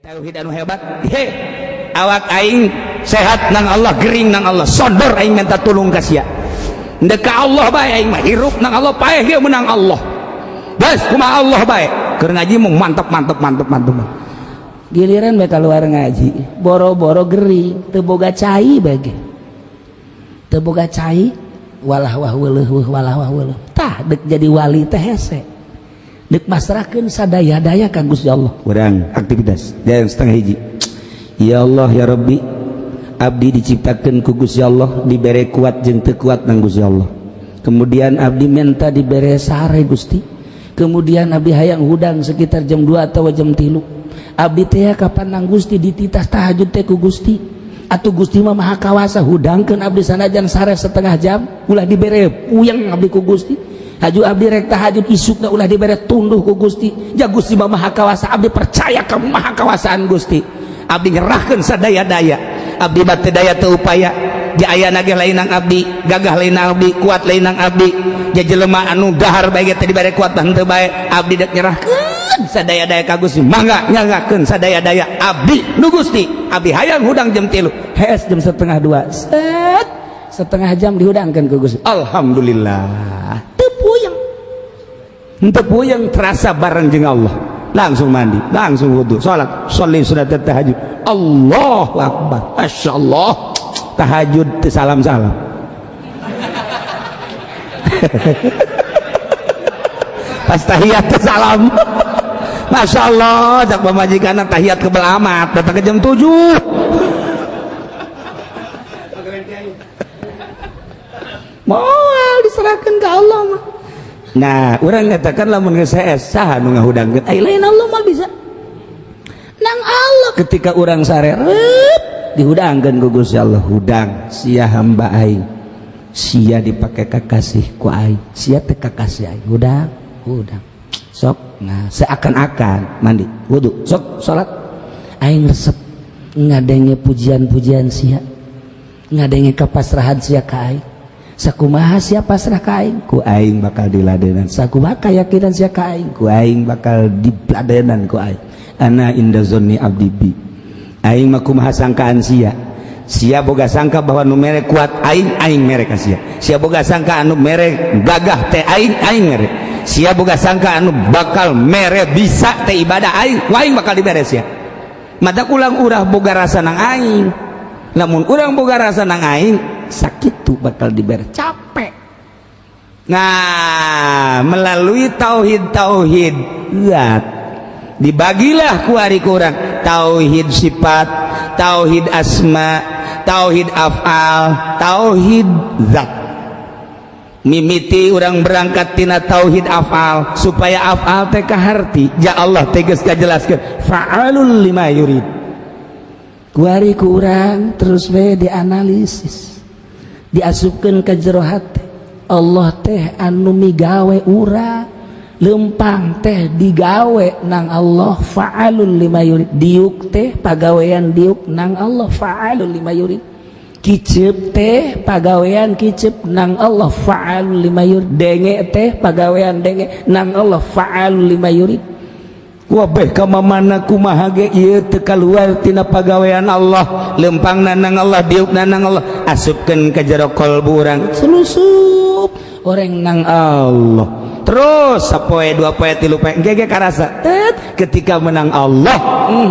Tauhid anu hebat. He, awak aing sehat nang Allah, gering nang Allah, sodor aing minta tulung ka sia. Ndek ka Allah bae aing mah, hirup nang Allah, paeh ge menang Allah. Bas kumaha Allah bae. Keur ngaji mung mantep mantep mantep mantep. Giliran mereka keluar ngaji, boro-boro gering, teu boga cai bage, teu boga cai, walah wah weuleuh weuh, walah wah weuleuh. Tah, dek jadi wali teh hese, dek masrahkeun sadaya-daya ka Gusti Allah. Urang aktivitas jam setengah hiji. Ya Allah, ya Rabbi, abdi diciptakan ku Gusti Allah, dibere kuat jeung teu kuat nang Gusti Allah. Kemudian abdi minta dibere sare, Gusti. Kemudian abdi hayang hudang sekitar jam 2 atau jam 3. Abdi teh kapan nang Gusti, dititah tahajud teh ku Gusti. Atuh Gusti mah maha kawasa, hudangkeun abdi sanajan sare setengah jam, ulah dibere puyeng abdi ku Gusti. Haju abdi rek tahajud isukna, ulah dibere tunduh ku Gusti. Ja Gusti mah maha kawasa, abdi percaya ka maha kawasaan Gusti. Abdi nyerahkeun sadaya-daya. Abdi bate daya teu upaya. Di ayana ge lain nang abdi, gagah lain nang abdi, kuat lain nang abdi. Ja jelema anu dahar bae ge teh dibere kuat mah henteu bae. Abdi dek nyerahkeun sadaya-daya ka Gusti. Mangga nyanggakeun sadaya-daya abdi nu Gusti. Abdi hayang hudang jam 3. Hes, jam setengah dua, set, setengah jam dihudangkan ku Gusti. Alhamdulillah. Teu puyeng. Henteu puyeng, terasa bareng jeung Allah. Langsung mandi, langsung wudu, salat, sholli sunat tahajud. Allahu akbar. Masyaallah. Tahajud teu salam-salam. Pas tahiyat teu salam. Masya Allah, cak pamajikan, tahiyat kebel amat, datang ke jam 7. Moal diserahkan ke Allah mah. Nah, urang katakan lamun geus hees, saha nu ngahudangkeun? Ai lain Allah mah bisa nang Allah. Ketika urang sare dihudangkeun ku Gusti Allah, hudang sia hamba aing, sia dipake kakasih ku aing, sia teh kakasih aing, hudang hudang sok. Nah, seakan-akan mandi wudu, sok salat, aing resep ngadenge pujian-pujian sia, ngadenge kapasrahan sia ka aing. Sakumaha sia pasrah ka aing, ku aing bakal diladenan. Sakumaha kayakinan sia ka aing, ku aing bakal diladenan ku aing. Ana inda zonni abdi bi, aing mah kumaha sangkaan sia. Sia boga sangka bahwa nu mere kuat aing, aing mere ka sia. Sia boga sangka anu mere gagah teh aing, aing mere. Sia boga sangka anu bakal mere bisa teh ibadah aing, ku aing bakal dibere sia. Mata ulang urah boga rasa nang aing. Lamun urang boga rasa nang aing, sakitu bakal dibere capek. Nah, melalui tauhid, tauhid zat, dibagilah kuari kurang tauhid sifat, tauhid asma, tauhid afal, tauhid zat. Mimiti urang berangkat tina tauhid afal supaya afal teh kaharti. Ya Allah teh geus kajelaskeun fa'alul lima yurid. Kuari ku urang terus we dianalisis, diasupkeun ke jero hate, Allah teh anu migawe urang, lempang teh digawe nang Allah, fa'alul lima yurid. Diuk teh pagawean diuk nang Allah, fa'alul lima yurid. Kicep teh pagawean kicep nang Allah, fa'alul lima yurid. Denge teh pagawean denge nang Allah, fa'alul lima yurid. Wabeh ka mana kumaha ge ieu teu kaluar tina pagawean Allah. Lempang nang Allah, diuk nang Allah, asupkeun ka jero kalbu urang, selusup orang nang Allah terus sapoe, dua poe, tilu poe, gege karasa tet ketika menang Allah.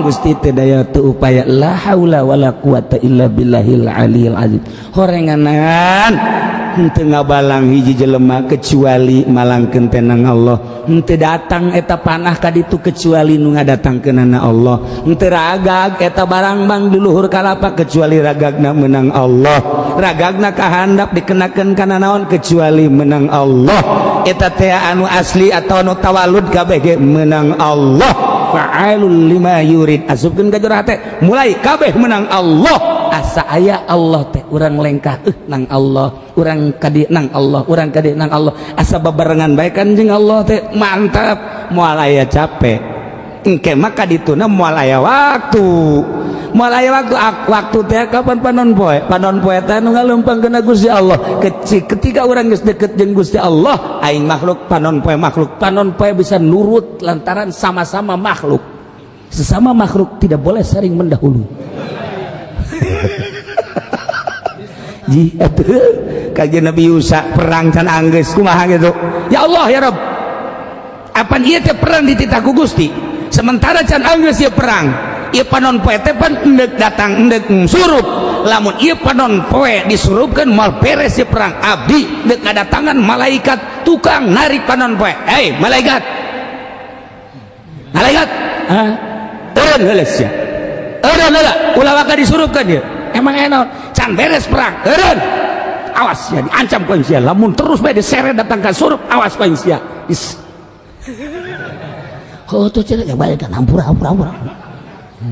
Gusti, teu daya teu upaya, la haula wala quwata illa billahil aliyil azim. Horenganan henteu ngabalang hiji jelema kecuali malangkeun teh nang Allah. Henteu datang eta panah ka ditu kecuali nu ngadatangkeunana Allah. Henteu ragag eta barang bang di luhur kalapa kecuali ragagna menang Allah. Ragagna kahandap dikenakeun kana naon kecuali menang Allah. Eta teh anu asli atau anu tawalud, kabeh ge menang Allah, fa'alul lima yurid. Asupkeun ka jero hate, mulai kabeh menang Allah. Asa aya Allah teh urang lengkah nang Allah, urang kadi nang Allah, urang kadi nang Allah, asa babarengan bae kan jeung Allah teh. Mantap, moal aya capek engke mah. Kadituna moal aya waktu, moal aya waktu. Waktu teh kapan? Panon poe, panon poe teh nu ngaleumpangkeun Gusti Allah. Kecil ketika urang geus deket jeung Gusti Allah, aing makhluk, panon poe makhluk. Panon poe bisa nurut lantaran sama-sama makhluk. Sesama makhluk tidak boleh saling mendahului. Ji atuh kajian Nabi Yusa perang can anggeus kumaha gitu. Ya Allah ya Rabb. Apan ieu teh perang dititah ku Gusti. Sementara can anggeus ieu perang. Ieu panon poe teh pan endek datang endek surup. Lamun ieu panon poe disurupkeun moal beres ieu perang. Abdi deuk ngadatangan malaikat tukang narik panon poe. Hei malaikat. Malaikat. Hah? Eureun heula sia. Eureun heula ulah waka disurupkeun ieu. Emang enak Can beres perang. Eureun. Awas ya diancam ku sia. Lamun terus bae diseret datang ka surup, awas ku sia. Oh tuh cenah ya balik kan hampura hampura hampura.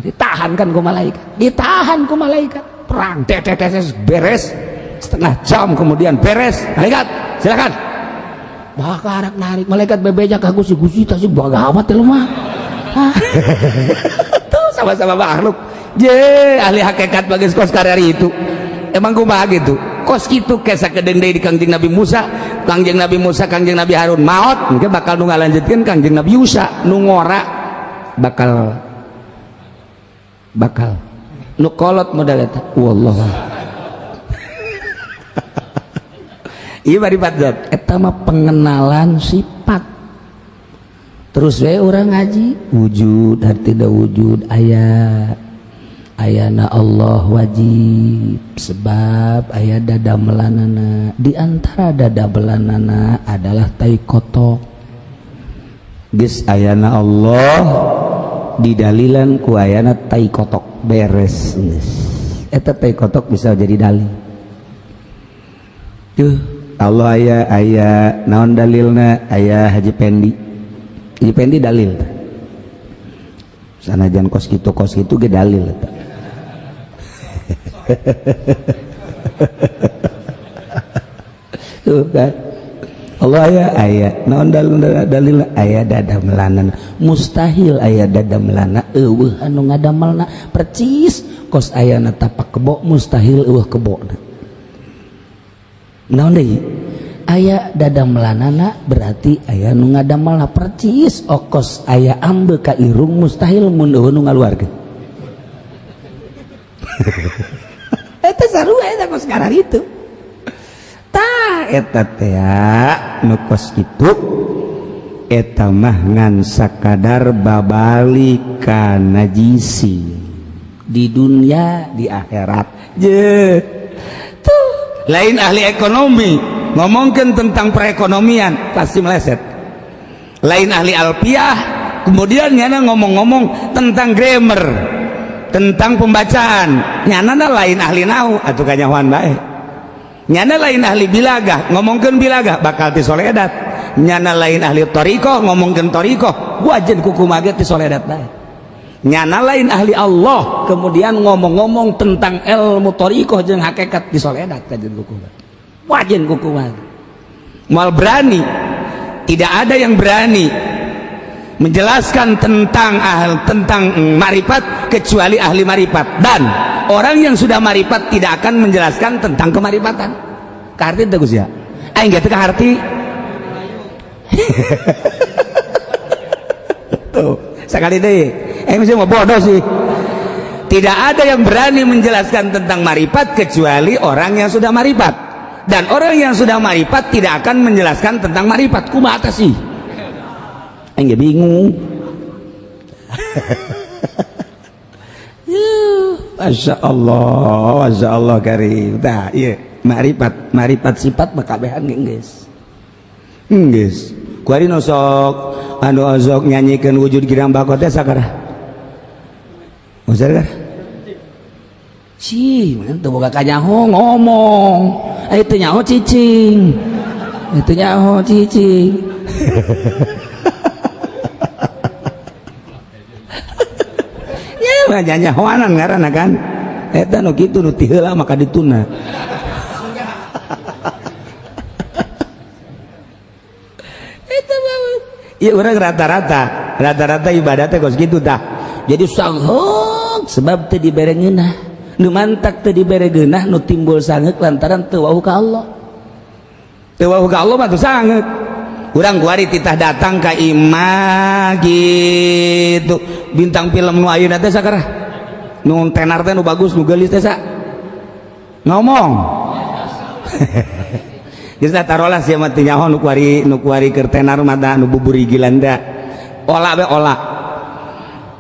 Ditahan kan ku malaikat. Ditahan ku malaikat. Perang tetetes beres setengah jam kemudian beres. Malaikat, silakan. Bakar narik malaikat bebeja ka Gusti Gusti tah sih bagawat teh mah. Tuh sama-sama makhluk. Je ahli hakikat bagus kos karir itu. Emang kumaha gitu? Kos kitu ke sakedeung deui di Kangjeng Nabi Musa, Kangjeng Nabi Musa, Kangjeng Nabi Harun maot, engke bakal nu ngalanjutkeun Kangjeng Nabi Yusa, nu ngora bakal bakal nu kolot modal eta. Wallah. Ieu maripat zat. Eta mah pengenalan sifat. Terus we urang ngaji wujud hartina wujud aya ayana Allah wajib sebab aya dada melanana di antara dada melanana adalah tai kotok. Geus ayana Allah didalilan ku ayana tai kotok beres geus. Eta tai kotok bisa jadi dalil. Tuh Allah aya aya naon dalilna aya Haji Pendi. Haji Pendi dalil. Sanajan kos kitu ge dalil eta. Tuh kan Allah aya aya naon dalil aya dada melana mustahil aya dada melana eueuh anu ngadamelna percis kos ayana tapak kebo mustahil eueuh kebona. Naon deui aya dada melanana berarti aya nu ngadamelna percis okos aya ambe ka irung mustahil mun eueuh nu ngaluarkeun. Eta sarua eta kos ngaran itu. Tah eta teh nu kos kitu eta mah ngan sakadar babalik ka najisi di dunia di akhirat. Je tuh lain ahli ekonomi ngomongkeun tentang perekonomian pasti meleset. Lain ahli alfiah kemudian nyana ngomong-ngomong tentang grammar tentang pembacaan nyana lain ahli nahu atuh kanyahoan bae. Nyana lain ahli bilagah ngomongkeun bilagah bakal ti soledat. Nyana lain ahli thariqah ngomongkeun thariqah wajen kukumaha ge ti soledat bae. Nyana lain ahli Allah kemudian ngomong-ngomong tentang ilmu thariqah jeung hakikat di soledat kajen kukumaha wajen kukumaha. Moal berani, tidak ada yang berani menjelaskan tentang tentang marifat kecuali ahli marifat, dan orang yang sudah marifat tidak akan menjelaskan tentang kemarifatan. Kaharti teu Gus ya? Aing ge teu kaharti. Tuh, sekali deui. Aing mah bodoh sih. Tidak ada yang berani menjelaskan tentang marifat kecuali orang yang sudah marifat. Dan orang yang sudah marifat tidak akan menjelaskan tentang marifat. Kumaha teh sih? Aing ge bingung. Masya Allah, Masya Allah karim. Tah, ieu marifat, marifat sifat mah kabehan ge geus. Geus. Kuari nu sok anu sok nyanyikeun wujud girang bako teh sakara. Usah Cih, teu boga kanyaho ngomong. Aya teu nyaho cicing. Teu nyaho cicing. Ya mah nyanyahoanan ngaranna kan. Eta nu kitu nu ti heula maka dituna. Eta mah ieu urang rata-rata, rata-rata ibadah teh kos kitu tah. Jadi sanghok sebab teu dibere ngeunah. Nu mantak teu dibere geunah nu timbul sangeuk lantaran teu wau ka Allah. Teu wau ka Allah mah teu sangeuk. Urang kuari titah datang ka imah gitu. Bintang film nu ayeuna teh sakarah nu tenar teh, nu bagus, nu geulis teh sa ngomong. Geus lah, tarolah sia mah teu nyaho nu kuari keur tenar mah nu bubur gilan teh. Ola be ola.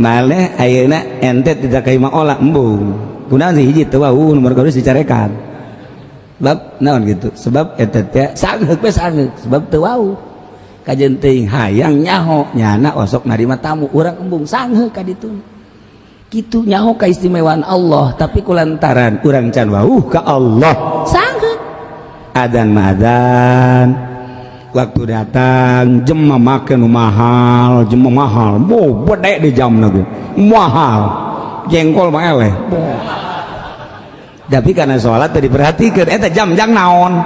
Male ayeuna ente tidak ka imah ola embung. Kunaon? Sih hiji teu wau, nomor kadua dicarekan. Sebab naon gitu? Sebab eta teh sanggeuk we sanggeuk, sebab teu wau. Kajen teuing hayang nyaho nyana osok narima tamu, urang embung sanggeuk ka ditu. Kitu nyaho kaistimewaan Allah, tapi kulantaran urang can wauh ka Allah sanggeuk. Adan mah adan, waktu datang jam mah make nu mahal, jam mah mahal, bo bedek di jam lagi mahal, jengkol mah eleh. Tapi karena sholat tadi diperhatikan eta jam jang naon,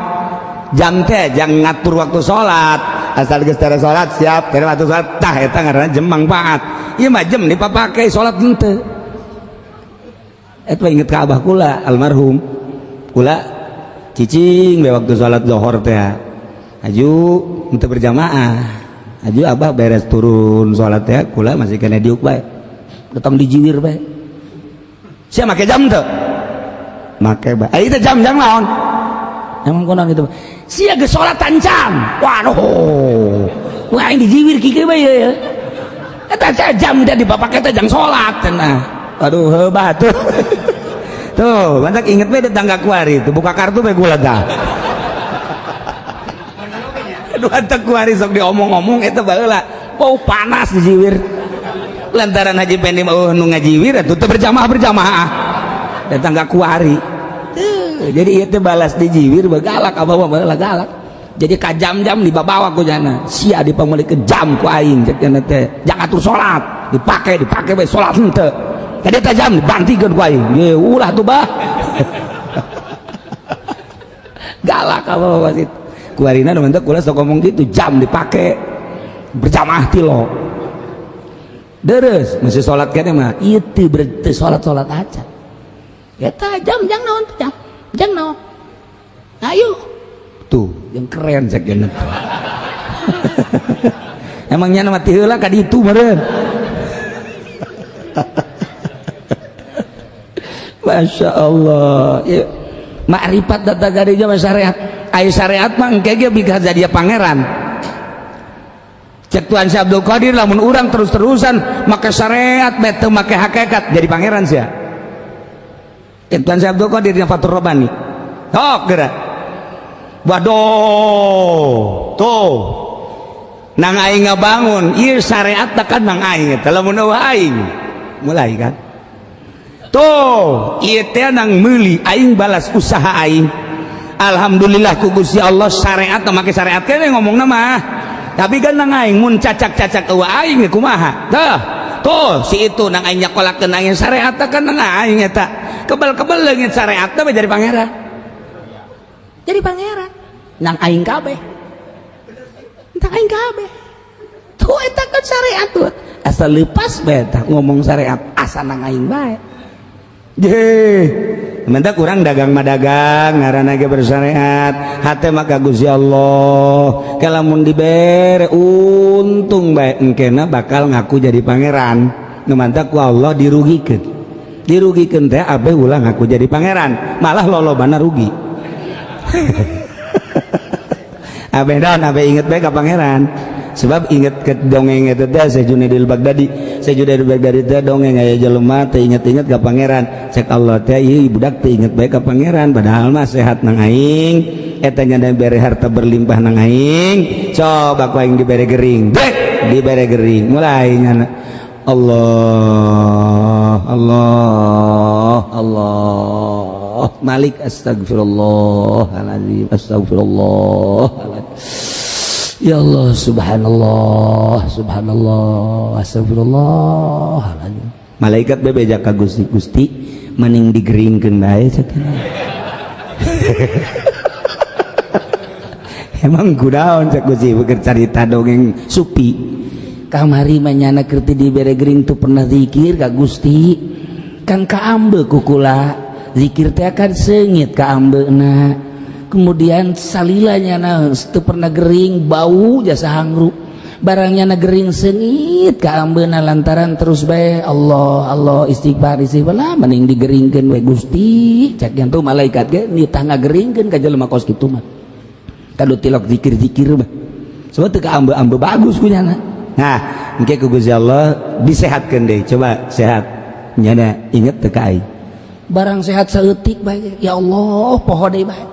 jam teh jang ngatur waktu sholat, asal geus tara sholat siap tara waktu sholat, tah eta ngaranna jam manfaat. Ieu mah jam dipapake sholat henteu. Eta inget ka abah kula almarhum, kula cicing be waktu sholat zuhur teh aju untuk berjamaah, aju abah beres turun sholat teh, kula masih kena diuk bae, datang dijiwir bae, sia make jam teu? Make bae. Eh, itu jam jam naon emang konon gitu? Sia geus sholat tancam, waduh, wah, aing dijiwir kieu bae ya. Eta teh jam teh dipapake teh jang sholat cenah. Aduh, hebat tuh. Tuh, banyak inget bae tetangga kuari tuh buka kartu bae gula dah. Aduh, antek kuari sok diomong-omong eta baheula. Bau panas dijiwir. Lantaran Haji Pendi mah eueuh nu ngajiwir atuh teu berjamaah berjamaah. Tetangga kuari. Tuh, jadi ieu teh balas dijiwir bagalak, abah mah baheula galak. Jadi ka jam-jam dibabawa ku jana. Sia dipameulikeun jam ku aing cek jana teh. Jangan atur salat, dipake dipake bae salat henteu. Tadi teh jam dibantikeun ku aing. Ye ulah tuh bah. Galak abah wasit. Kuarina nu mentak kula sok ngomong gitu, jam dipake berjamaah tilo. Deres masih salat kene mah ieu teu berarti salat-salat aja. Eta jam jang naon tuh jam? Jang naon? Ayo. Tuh, yang keren cek jana. Emangnya mati heula ka ditu meureun. Masya Allah ya. Makrifat data gadinya mah syariat. Ayo syariat mah engke ge bisa jadi pangeran. Cek Tuan Syekh Abdul Qadir, lamun urang terus-terusan make syariat bae teu make hakikat jadi pangeran sia. Cek Tuan Syekh Abdul Qadir yang Fathur Rabbani. Tok geura. Waduh, tuh. Nang aing ngabangun, ieu syariat kan nang aing eta lamun eueuh aing. Mulai kan. Tuh, ieu teh nang meuli aing balas usaha aing. Alhamdulillah ku Gusti Allah syariat make syariat kene ngomongna mah. Tapi kan nang aing mun cacak-cacak eueuh aing kumaha? Tah, tuh si itu nang aing nyakolakeun aing syariat kan nang aing eta. Kebal-kebal leungit syariat teh jadi pangeran. Jadi pangeran. Nang aing kabeh. Nang aing kabeh. Tuh eta kan syariat tuh. Asal lepas bae tah ngomong syariat asa nang aing bae. Ye, minta kurang dagang mah dagang ngaranna ge bersyariat, hate mah ka Gusti Allah. Kalamun dibere untung bae engkena bakal ngaku jadi pangeran. Nu mantak ku Allah dirugikeun. Dirugikeun teh abeh ulah ngaku jadi pangeran, malah lolobana rugi. Abeh daun abeh inget bae ka pangeran. Sebab inget ke dongeng itu teh Syekh Junaidil Baghdadi. Syekh Junaidil Baghdadi teh dongeng aya jelema teh inget-inget ka pangeran. Cek Allah teh ieu budak teh inget bae ka pangeran, padahal mah sehat nang aing, eta nya bere harta berlimpah nang aing. Coba ku aing dibere gering. Dek, dibere gering. Mulai nyana Allah Allah Allah Malik, astagfirullahaladzim, astagfirullah. Ya Allah, subhanallah, subhanallah, astagfirullah. Malaikat bebeja ka Gusti, Gusti maning digeringkeun bae cek. Emang kudaon cek Gusti beker carita dongeng supi. Kamari mah nyana keur teu dibere gering tuh pernah zikir ka Gusti. Kan kaambe kukula zikir teh kan seungit kaambeuna. Kemudian salilanya nah teu pernah gering, bau jasa hangru barangnya na gering sengit kaambeuna lantaran terus bae Allah Allah, istighfar istighfar lah, mending digeringkeun we Gusti. Cek yang tuh malaikat ge nitah ngageringkeun ka jelema kos kitu mah, kadu tilok zikir-zikir mah, sebab teu kaambe-ambe bagus kunyana. Nah, engke ku Gusti Allah disehatkeun deui. Coba sehat, nyana inget teu ka aing? Barang sehat saeutik bae, ya Allah, poho deui bae.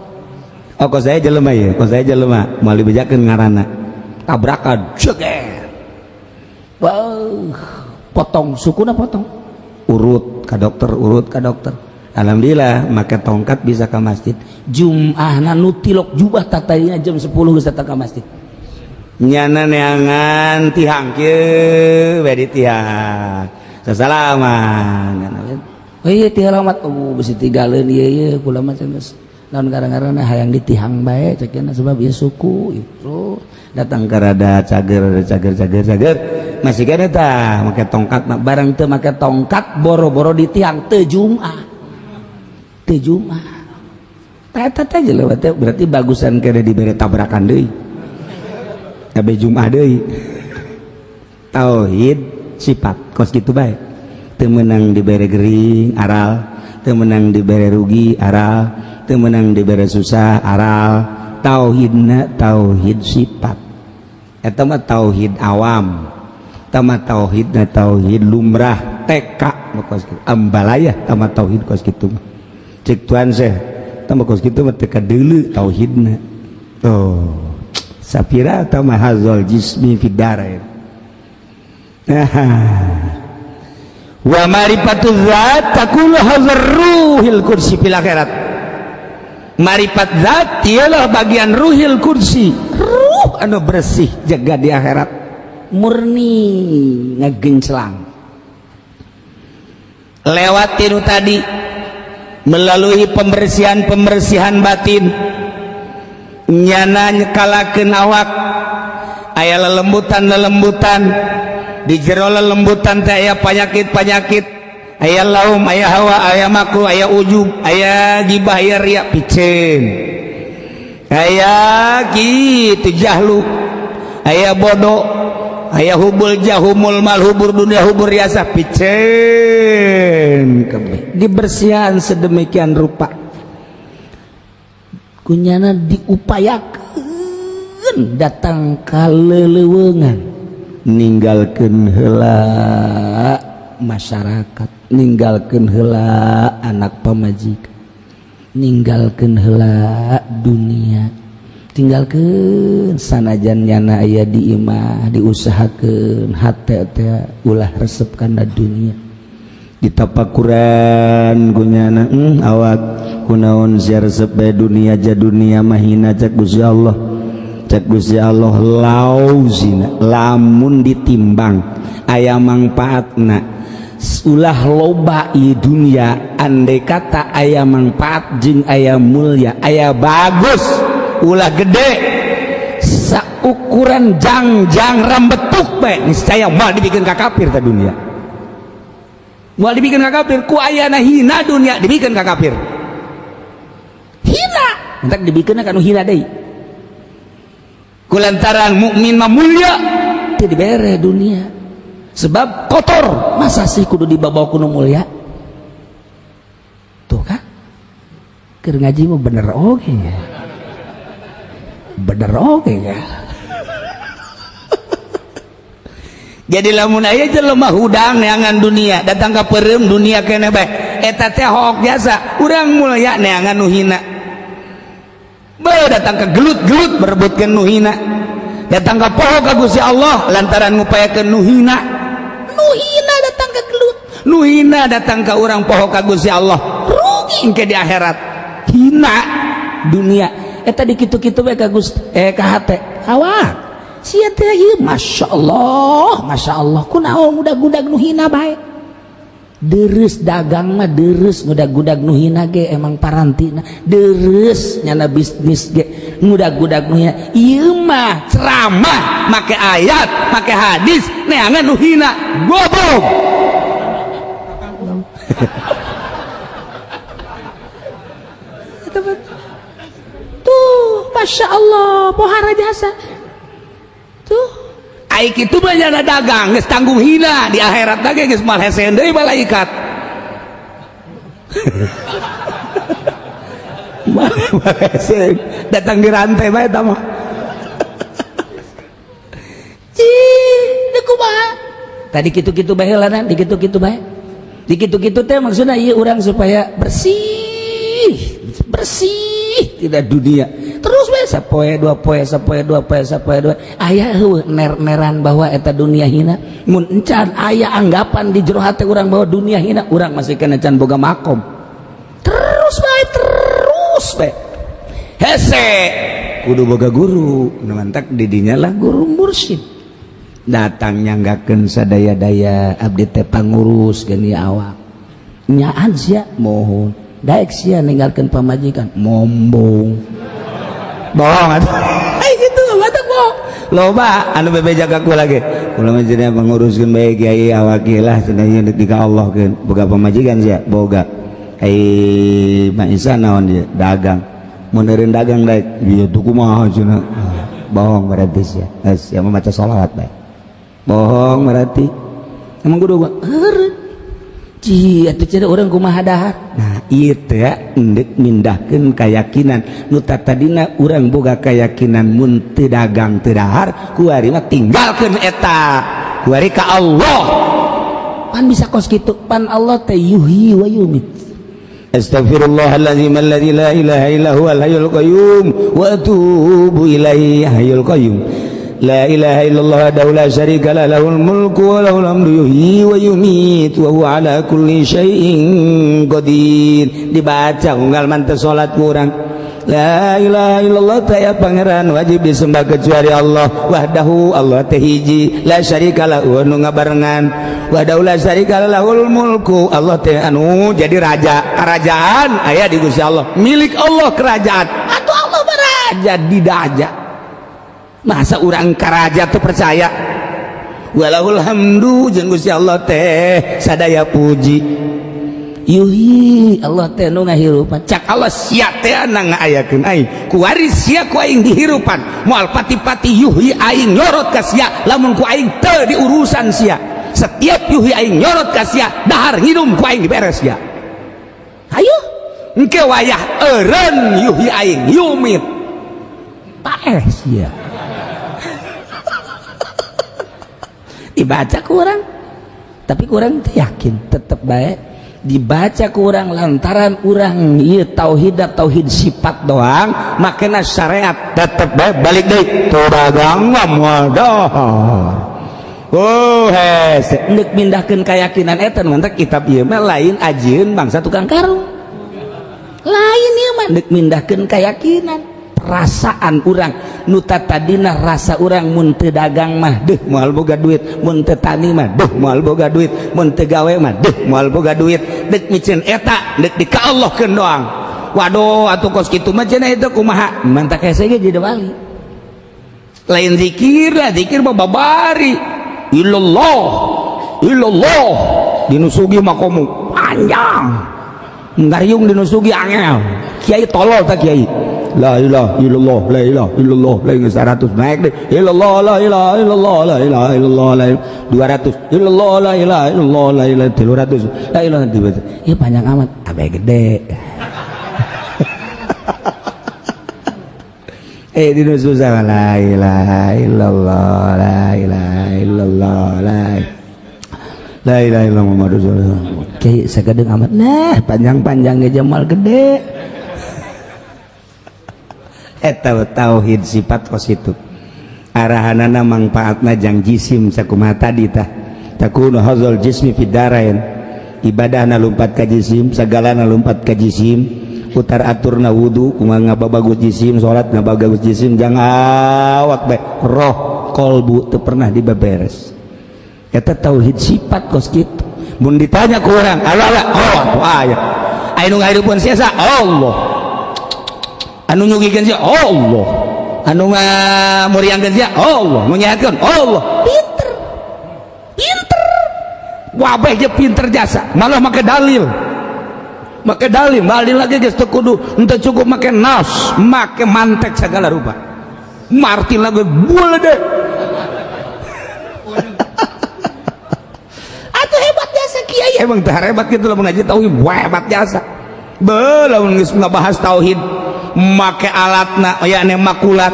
Oh, kos saya jelema ya, kos saya jelema moal dibejakeun ngaranna, tabrakan ceger. Wah, potong sukuna, potong. Urut ka dokter, urut ka dokter, alhamdulillah make tongkat bisa ke masjid. Jum'ahna nu tilok jubah tatayna jam 10 geus datang ka masjid. Nyana neangan tihang kieu we, di tihang sasalaman. Oh iya, tihang alamat, oh besi tigaleun ieu ieu kula mah geus naon gara-garana hayang ditihang bae cek nya, sebab ieu suku itu. Datang ke rada cager cager cager cager, masih kene tah make tongkat mah. Barang teu make tongkat, boro-boro di tiang, teu Jum'ah, teu Jum'ah. Tah eta teh jelema teh berarti bagusan kene dibere tabrakan deui, kabeh Jum'ah deui. Tauhid sifat kos kitu bae. Teu meunang dibere gering aral, teu meunang dibere rugi aral, teu meunang dibere susah aral. Tauhidna tauhid sifat, eta mah tauhid awam, eta mah tauhidna tauhid lumrah TK kos kitu, ambalaya eta mah tauhid kos kitu mah. Cek tuan seh, eta mah kos kitu mah teu kadeuleu tauhidna. Oh, sapira eta mah hazal jismi fid darain. Wa marifatu zat takulu hazar ruhil kursi fil akhirat. Maripat zat ialah bagian ruhil kursi, ruh anu bersih jaga di akhirat. Murni ngegenclang. Lewat tinu tadi, melalui pembersihan-pembersihan batin, nyana nyekalakeun awak aya lelembutan-lelembutan. Di jero lelembutan teh aya panyakit-panyakit, aya laum, aya hawa, aya makruh, aya ujub, aya gibah, aya riya, piceun, aya kitu jahlu, aya bodoh, aya hubul jahumul mal, hubur dunia, hubur riasa, piceun kabeh dibersihan sedemikian rupa, kunyana diupayakeun datang ka leleuweungan, ninggalkeun heula masyarakat, ninggalkeun heula anak pamajikan, ninggalkeun heula dunia, tinggalkeun. Sanajan nyana aya di imah, diusahakeun hate teh ulah resep kana dunia. Ditapakuran kunyana, awak kunaon sia resep bae dunia ja? Dunia mahina cek Gusti Allah. Cek Gusti Allah, lau zina, lamun ditimbang aya mangpaatna, ulah loba ieu dunia. Andai kata aya mangpaat jeung aya mulia, aya bagus, ulah gede, saukuran jangjang rambetuk bae, niscaya moal dibikin ka kafir ta dunia. Moal dibikin ka kafir. Ku ayana hina dunia dibikin ka kafir, hina entak dibikin ka nu hina deui. Kulantaran mukmin mah mulia. Teu dibere dunia sebab kotor. Masa sih kudu dibawa ku nu mulia? Tuh kan keur ngaji mah bener oge ya, bener oge ya. Jadi lamun aya jelema hudang neangan dunia, datang ka peureum dunia keneh bae, eta teh hook biasa. Urang mulia neangan nu hina. Bae datang ke gelut-gelut berebutkeun nu hina, datang ka poho ka Gusti Allah lantaran ngupayakeun nu hina. Nu hina datang ke gelut. Nu hina datang ka urang poho ka Gusti Allah, rugi engke di akhirat. Hina dunia eta dikitu-kitu bae ka Gusti, ka hate awak sia teh ieu. Masya Allah, Masya Allah, kunaon ngudag-gudag nu hina bae? Deres dagang mah deres, ngudag-gudag nu hina ge emang parantina deres, nyana bisnis ge ngudag-gudag nu hina. Ieu mah ceramah make ayat, make hadis, neangan nu hina, goblok. Tuh. Masya Allah, pohara jasa tuh. Aik itu banyak dagang geus tanggung hina di akhirat lagi, geus moal hese deui malaikat. Hese datang di rantai bae eta mah. Cih, teu kumaha tadi kitu-kitu bae heulana, dikitu-kitu bae, dikitu-kitu teh maksudna ieu urang supaya bersih bersih tidak dunia. Terus bae sapoe dua poe, sapoe dua poe, sapoe dua, aya heueuh ner-neran bahwa eta dunia hina. Mun encan aya anggapan di jero hate urang bahwa dunia hina, urang masih kena can boga makom. Terus bae, terus bae, hese kudu boga guru nu mantak didinya lah, guru mursyid datang nyanggakeun sadaya-daya, abdi teh pangurus geni awak, nyaan sia mohon daek sia ninggalkeun pamajikan mombong bohong atuh. Ai kitu batak bohong, loba anu bebeja ka kula ge, kula mah cenah panguruskeun bae kiai awak ieu lah cenah, ieu deuk ka Allah keun. Boga pamajikan sia? Boga. Ai Mak Isa naon dia dagang, mun eureun dagang daek ieu tuh kumaha cenah. Bohong berarti sia. Geus sia mah maca sholawat bae, bohong berarti emang kudu heureun. Cih, atuh cenah urang kumaha dahar. Nah, ieu teh endek mindahkeun keyakinan nu tadina urang boga keyakinan mun teu dagang teu dahar, kuari mah tinggalkeun eta, kuari ka Allah. Pan bisa kos kitu, pan Allah teh yuhyi wa yumit. Astaghfirullahalazim alladzi la ilaha illa huwal hayyul qayyum wa atubu ilaihi. Hayyul qayyum, la ilaha illallah wahdahu la syarika lah, lahul mulku wa lahul hamdu, yuhyi wa yumiit wa huwa ala kulli syai'in qadir. Dibaca unggal manteu salat kurang, la ilaha illallah, taya pangeran wajib disembah kecuali Allah, wahdahu, Allah teh hiji, la syarika lahu, nu ngabarengan, wahdahu la syarika lahul mulku, Allah teh anu jadi raja, kerajaan aya di Gusti Allah, milik Allah kerajaan, atuh Allah beraja di daja, masa urang karaja tuh percaya. Walahul hamdu, jeung Gusti Allah teh sadaya puji. Yuhyi, Allah teh nu ngahirupan. Cak Allah, sia teh na ngaayakeun aing, kuari sia ku aing dihirupan, moal pati-pati yuhyi aing nyorot ka sia lamun ku aing teu diurusan sia. Setiap yuhyi aing nyorot ka sia, dahar nginum ku aing diberes sia. Ayo. Engke wayah eureun yuhyi aing yumit, paeh sia. Dibaca kurang, tapi kurang yakin tetep baik dibaca kurang lantaran urang ieu tauhid tauhid sifat doang, makanya syariat tetep baik balik deui teu dagang mah moal dahar. Oh hese endek mindahkeun keyakinan eta. Mantak kitab ieu mah lain ajieun bangsa tukang karung, lain ieu mah endek mindahkeun keyakinan perasaan urang nu tadina rasa urang mun teu dagang mah deuh moal boga duit, mun teu tani mah deuh moal boga duit, mun teu gawe mah deuh moal boga duit, deuk miceun eta deuk di ka Allahkeun doang. Waduh, atuh kos kitu mah cenah itu kumaha? Mantak hese ge jadi wali. Lain zikir lah, zikir mah babari illallah illallah dinusugi makomu panjang ngariung dinusugi angel kiai tolol tak kiai la ilaha illallah la ilaha illallah la ilaha 100 naik deh illallah la ilaha illallah la ilaha illallah la 200 illallah la ilaha illallah la ilaha 300 la ilaha tiba ieu panjang amat abe gede. Dinu susah la ilaha illallah la ilaha illallah la ilaha illallah Muhammadur Rasulullah. Kiai sagedeung amat nah panjang-panjang ge jamal gede. Eta tauhid sifat kos itu arahanana mangfaatna jang jisim sakumaha tadi tah takunu hadzal jismi fid darain, ibadahna lumpat ka jisim, sagalana lumpat ka jisim, utar aturna wudu kumaha ngababagus jisim, salat ngababagus jisim, jang awak bae roh kolbu teu pernah dibeberes. Eta tauhid sifat kos kitu. Mun ditanya ku urang Allah Allah, oh aya aya nu ngahirupkeun sia Allah, anu nyugikeun sia Allah, anu ngamuriangkeun sia Allah, nu nyehatkeun Allah. Pinter pinter wabeh je pinter jasa malah make dalil. Make dalil, dalil lagi geus teu kudu, henteu cukup make nas, make mantek segala rupa. Martin lagi boleh deh. Atuh hebat jasa kiai, emang teh hebat gitu lamun ngaji tauhid, wah hebat jasa. Beuh lamun geus ngabahas tauhid make alatna yakni makulat.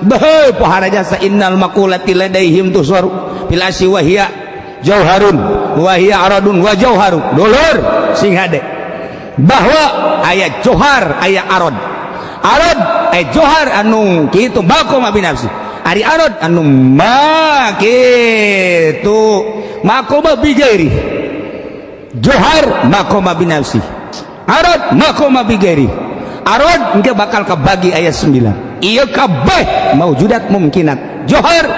Beuh pohara jasa innal makulati ladaihim tusaru fil asyi wa hiya jauharun wa hiya aradun wa jauharun. Dulur sing hade bahwa aya johar aya arad. Arad aya johar anu kitu maqama binafsi. Ari arad anu ma kitu maqama bi ghairi. Johar maqama binafsi. Arad maqama bi ghairi. Arad engke bakal kabagi ayat 9. Ieu kabeh maujudat mumkinat. Johar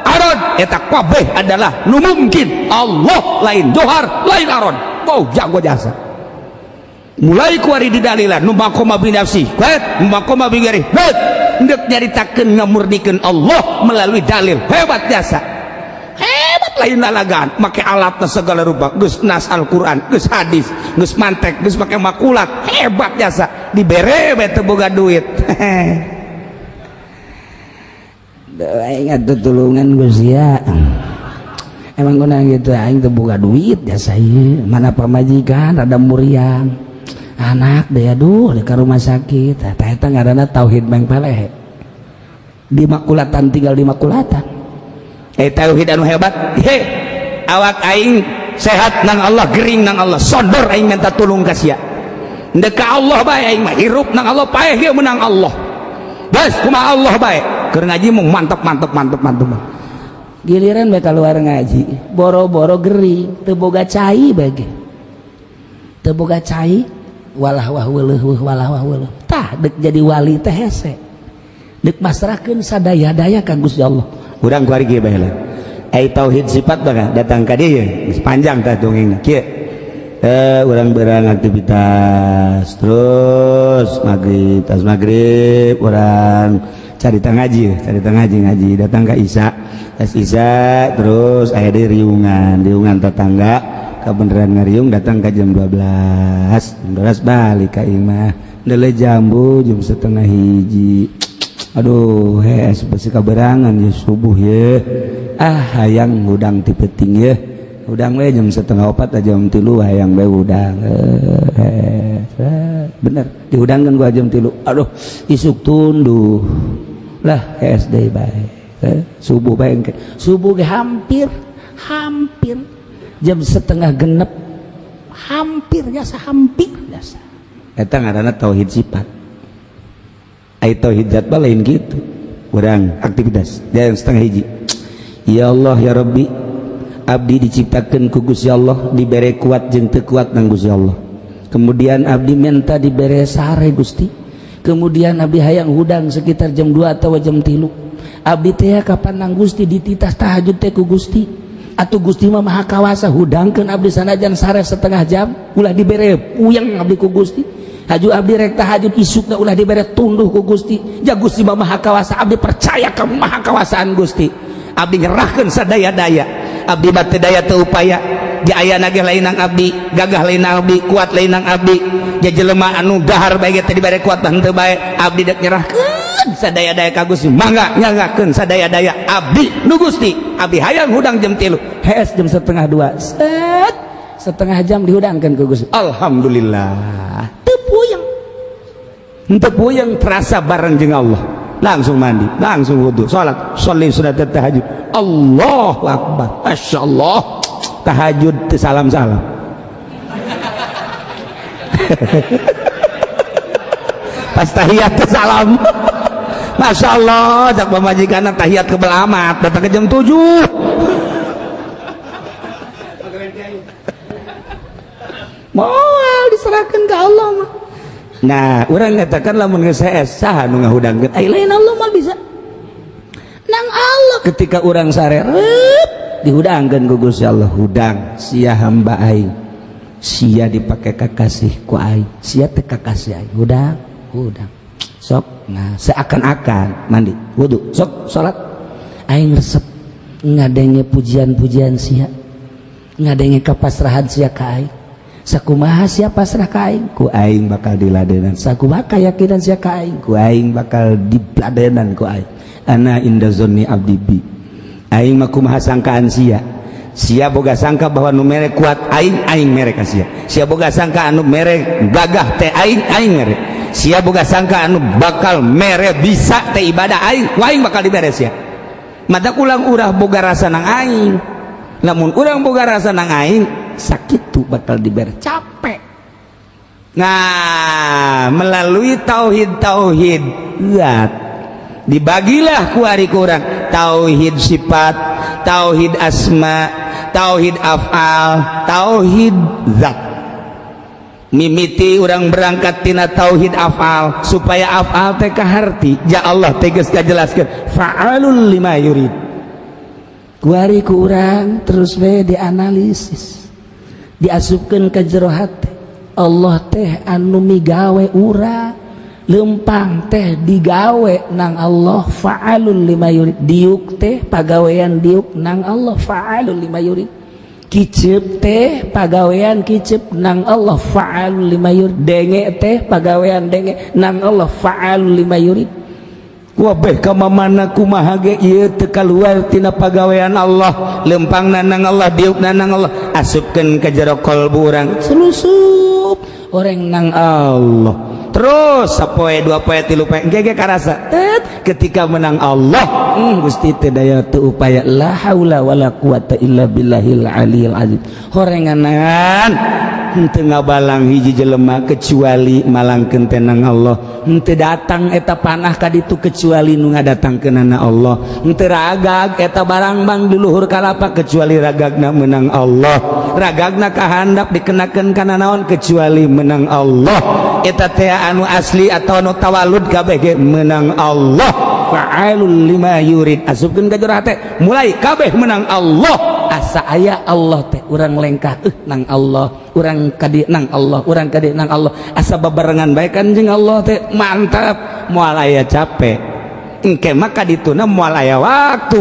arad eta kabeh adalah nu mungkin. Allah lain johar lain arad. Wow jago jasa. Mulai kuari didalilan nu maqama binafsi, kuat nu maqama bi ghairi. Heut endek nyaritakeun ngamurnikeun Allah melalui dalil. Hebat jasa. Hebat lain lalagan make alatna segala rupa, geus nas Al-Qur'an, geus hadis, geus mantek, geus make makulat. Hebat jasa. Dibere we teu boga duit. Aing atuh tulungan Gus ya. Emang guna gitu aing teu boga duit jasa ieu. Mana pamajikan rada muriang. Anak deh aduh di rumah sakit. Tah eta ngaranna tauhid mengpeleh. Di makulatan tinggal di makulatan. Tauhid anu hebat. He, awak aing sehat nang Allah, gering nang Allah, sodor aing minta tulung ka sia. Ndek ka Allah bae aing mah, hirup nang Allah, paeh ge menang Allah. Bas kumaha Allah bae. Keur ngaji mung mantep mantep mantep mantep. Giliran bae keluar ngaji, boro-boro gering, teu boga cai bae ge. Teu boga cai, walah wah weuleuh walah wah weuleuh. Tah dek jadi wali teh hese. Dek masrahkeun sadaya-daya ka Gusti Allah. Urang kuari kieu bae lah. Ai tauhid sifat mah datang ka dieu geus panjang tah dongengna kieu. Urang berang aktivitas terus maghrib, tas maghrib urang carita ngaji, carita ngaji ngaji datang ka Isya, tas Isya terus aya di riungan, riungan tetangga kebeneran ngariung datang ka jam 12, jam 12 balik ka imah, ndele jambu jam 12.30. Aduh, hees besi kaberangan ya subuh ya. Ah, hayang hudang ti peuting ya. Hudang we jam 3:30 jam 3 hayang we hudang. Bener, dihudangkeun gua jam 3. Aduh, isuk tunduh. Lah, hees deui bae. Subuh bae engke. Subuh ge hampir hampir jam 5:30. Hampir jasa, hampir jasa. Eta ngaranna tauhid sifat. Ai tauhid zat mah lain gitu. Urang aktivitas jam 12.30. Ya Allah ya Rabbi, abdi diciptakeun ku Gusti Allah, dibere kuat jeung teu kuat nang Gusti Allah. Kemudian abdi minta dibere sare Gusti. Kemudian abdi hayang hudang sekitar jam 2 atau jam 3. Abdi teh kapan nang Gusti dititah tahajud teh ku Gusti. Atuh Gusti mah maha kawasa hudangkeun abdi sanajan sare setengah jam ulah dibere puyeng abdi ku Gusti. Haju abdi rek tahajud isukna ulah dibere tunduh ku Gusti. Ja Gusti mah maha kawasa, abdi percaya ka maha kawasaan Gusti. Abdi nyerahkeun sadaya-daya. Abdi mah teu daya teu upaya. Di ayana ge lain nang abdi, gagah lain nang abdi, kuat lain nang abdi. Ja jelema anu dahar bae ge teh dibere kuat mah henteu bae. Abdi dek nyerahkeun sadaya-daya ka Gusti. Mangga nyanggakeun sadaya-daya abdi nu Gusti. Abdi hayang hudang jam 3. Hees jam 1:30. Set setengah jam dihudangkeun ku Gusti. Alhamdulillah. Teu puyeng. Henteu puyeng terasa bareng jeung Allah. Langsung mandi, langsung wudu, salat, sholli sunat tahajud. Allahu akbar. Masyaallah. Tahajud teu salam-salam. Pas tahiyat teu salam. Masya Allah, cak pamajikanna tahiyat kebel amat, datang ke jam 7. Moal diserahkan ke Allah mah. Nah, urang ngatakan lamun geus hees saha nu ngahudangkeun? Ai lain Allah mah bisa. Nang Allah ketika urang sarerep dihudangkeun ku Gusti Allah, hudang sia hamba aing. Sia dipake kakasih ku aing, sia teh kakasih aing. Hudang, hudang. Sok, nah seakan-akan mandi, wudu, sok salat. Aing resep ngadenge pujian-pujian sia. Ngadenge kapasrahan sia ka aing. Sakumaha sia pasrah ka aing, ku aing bakal diladenan. Sakumaha kayakinan sia ka aing, ku aing bakal diladenan ku aing. Ana inda zonni abdi bi. Aing mah kumaha sangkaan sia. Sia boga sangka bahwa nu mere kuat aing, aing mere ka sia. Sia boga sangka anu mere gagah teh aing, aing mere. Sia boga sangka anu bakal mere bisa teh ibadah aing, ku aing bakal dibere sia. Mata ulang urah boga rasa nang aing. Lamun urang boga rasa nang aing, sakitu bakal dibere capek. Nah, melalui tauhid tauhid zat dibagilah kuari kurang tauhid sifat, tauhid asma, tauhid afal, tauhid zat. Mimiti urang berangkat tina tauhid afal supaya afal teh kaharti. Ya Allah tegas kajelaskeun fa'alul lima yurid. Kuari ku urang terus we dianalisis, diasupkeun ke jero hate. Allah teh anu migawe urang, lempang teh digawe nang Allah fa'alul lima yurid. Diuk teh pagawean diuk nang Allah fa'alul lima yurid. Kicep teh pagawean kicep nang Allah fa'alul lima yurid. Denge teh pagawean denge nang Allah fa'alul lima yurid. Wabeh ka mana kumaha ge ieu teu kaluar tina pagawean Allah, lempang nang Allah, diuk nang Allah, asupkeun ka jero kolbu urang, selusup orang nang Allah. Terus sapoe, dua poe, tilu poe, engke ge karasa tet ketika menang Allah, Gusti teu daya teu upaya, la haula wala quwata illa billahil aliyil azim. Horenganan henteu ngabalang hiji jelema kecuali malangkeun teh nang Allah. Henteu datang eta panah ka ditu kecuali nu ngadatangkeunana Allah. Henteu ragag eta barang bang di luhur kalapa kecuali ragagna menang Allah. Ragagna kahandap dikenakeun kana naon kecuali menang Allah. Eta teh anu asli atau anu tawalud kabeh ge menang Allah. Fa'alul lima yurid, asupkeun ka jero hate, mulai kabeh menang Allah. Asa aya Allah teh urang lengkah nang Allah, urang kadi nang Allah, urang kadi nang Allah, asa babarengan bae kan jeung Allah teh mantap, moal aya capek. Engke mah kadituna moal aya waktu,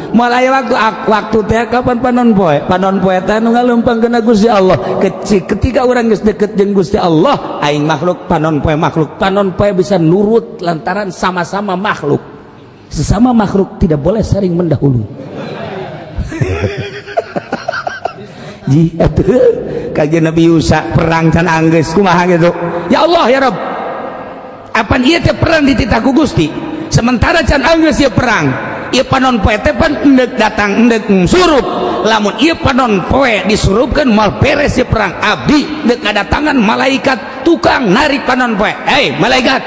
moal aya waktu. Waktu teh kapan? Panon poe, panon poe teh nu ngaleumpangkeun Gusti Allah. Kecil ketika urang geus deket jeung Gusti Allah, aing makhluk, panon poe makhluk, panon poe bisa nurut lantaran sama-sama makhluk. Sesama makhluk tidak boleh saling mendahului. Ji atuh kajian Nabi Yusa perang can anggeus kumaha gitu. Ya Allah ya Rabb, apan ieu teh perang dititah ku Gusti, sementara can anggeus ieu perang, ieu panon poe teh pan endek datang endek surup. Lamun ieu panon poe disurupkeun moal beres ieu perang. Abdi deuk ngadatangan malaikat tukang narik panon poe. Hei malaikat,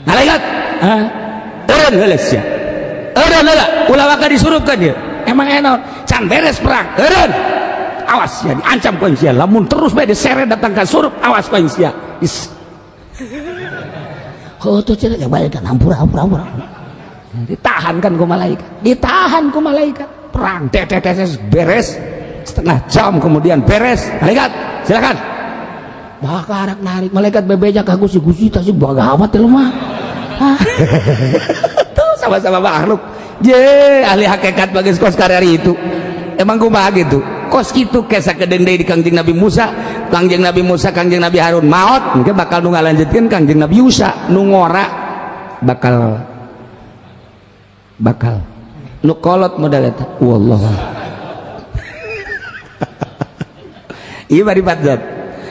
malaikat, hah, eureun heula sia, eureun heula, ulah waka disurupkeun ieu. Emang enak can beres perang, eureun, awas ya, diancam ku sia, lamun terus bae diseret datang ka surup, awas ku sia. Oh tuh cenah ya balik kan, hampura hampura hampura. Ditahan kan ku malaikat, ditahan ku malaikat. Perang tet tet beres setengah jam kemudian beres. Malaikat silakan. Bakal narik malaikat bebeja ka Gusti, Gusti tasih bagawat teh mah. Tuh sama-sama makhluk. Je ahli hakikat bagus kos karir itu. Emang kumaha gitu? Kos kitu kesa kedeung deui di Kangjeng Nabi Musa, Kangjeng Nabi Musa, Kangjeng Nabi Harun maot, mungkin bakal nu ngalanjutkeun Kangjeng Nabi Yusa, nu ngora bakal bakal nu kolot modal eta. Wallah. Ieu maripat zat.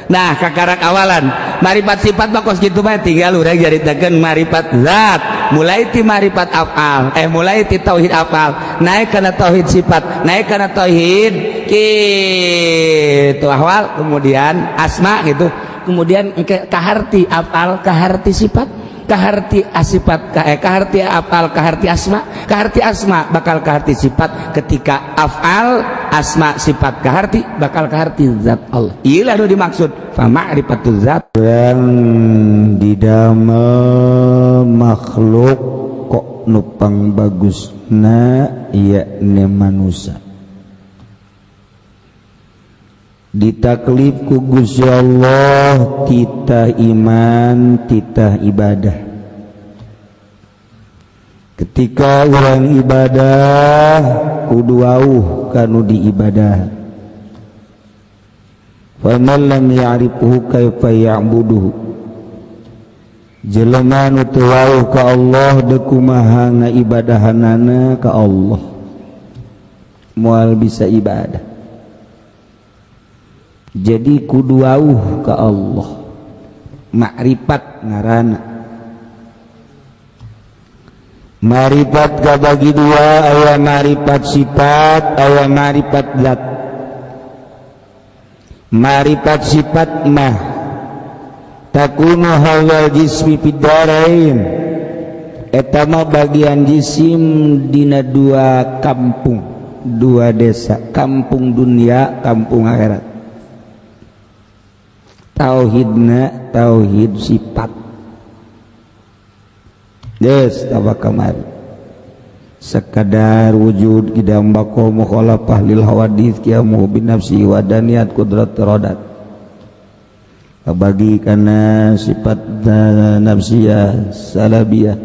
Nah, kakarak awalan maripat sifat mah kos kitu mah tinggal urang jaritakeun maripat zat. Mulai ti maripat afal, mulai ti tauhid afal, naik kana tauhid sifat, naik kana tauhid kitu ahwal, kemudian asma gitu, kemudian engke kaharti afal, kaharti sifat, kaharti asifat, kaharti afal, kaharti asma, kaharti asma bakal kaharti sifat. Ketika afal, asma, sifat kaharti, bakal kaharti zat Allah. Iyalah nu dimaksud fa ma'rifatul zat. Yang didamel makhluk kok nupang bagusna yakni manusia ditaklif ku Gusti Allah titah iman, titah ibadah. Ketika orang ibadah kudu wauh kanu diibadah. Faman lam ya'rifuhu kaifa ya'buduhu, jelema nu teu wauh ka Allah deuk kumaha ngaibadahanana ka Allah, moal bisa ibadah. Jadi kudu wauh ka Allah, makrifat ngaranna. Marifat kabagi dua, aya marifat sifat, aya marifat zat. Marifat sifat mah takunu hawal jismi fid darain, eta mah bagian jisim dina dua kampung, dua desa, kampung dunia, kampung akhirat. Tauhidna tauhid sifat. Des tawa kamari sekadar wujud qidam baqa mukhalafah lil hawadits qiyamuhu bin nafsi wa daniyat qudrat iradat. Bagi karena sifat nafsiyah salabiyah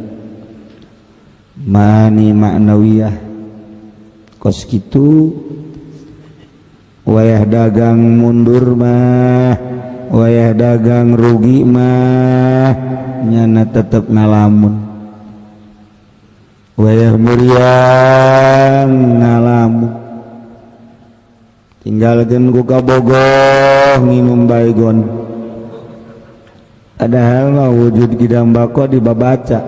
mani maknawiyah kos kitu. Wayah dagang mundur mah, wayah dagang rugi mah nyana tetep ngalamun, wayah muriang ngalamun, tinggalkeun ku kabogoh nginum baygon. Padahal mah wujud qidam baqa dibabaca.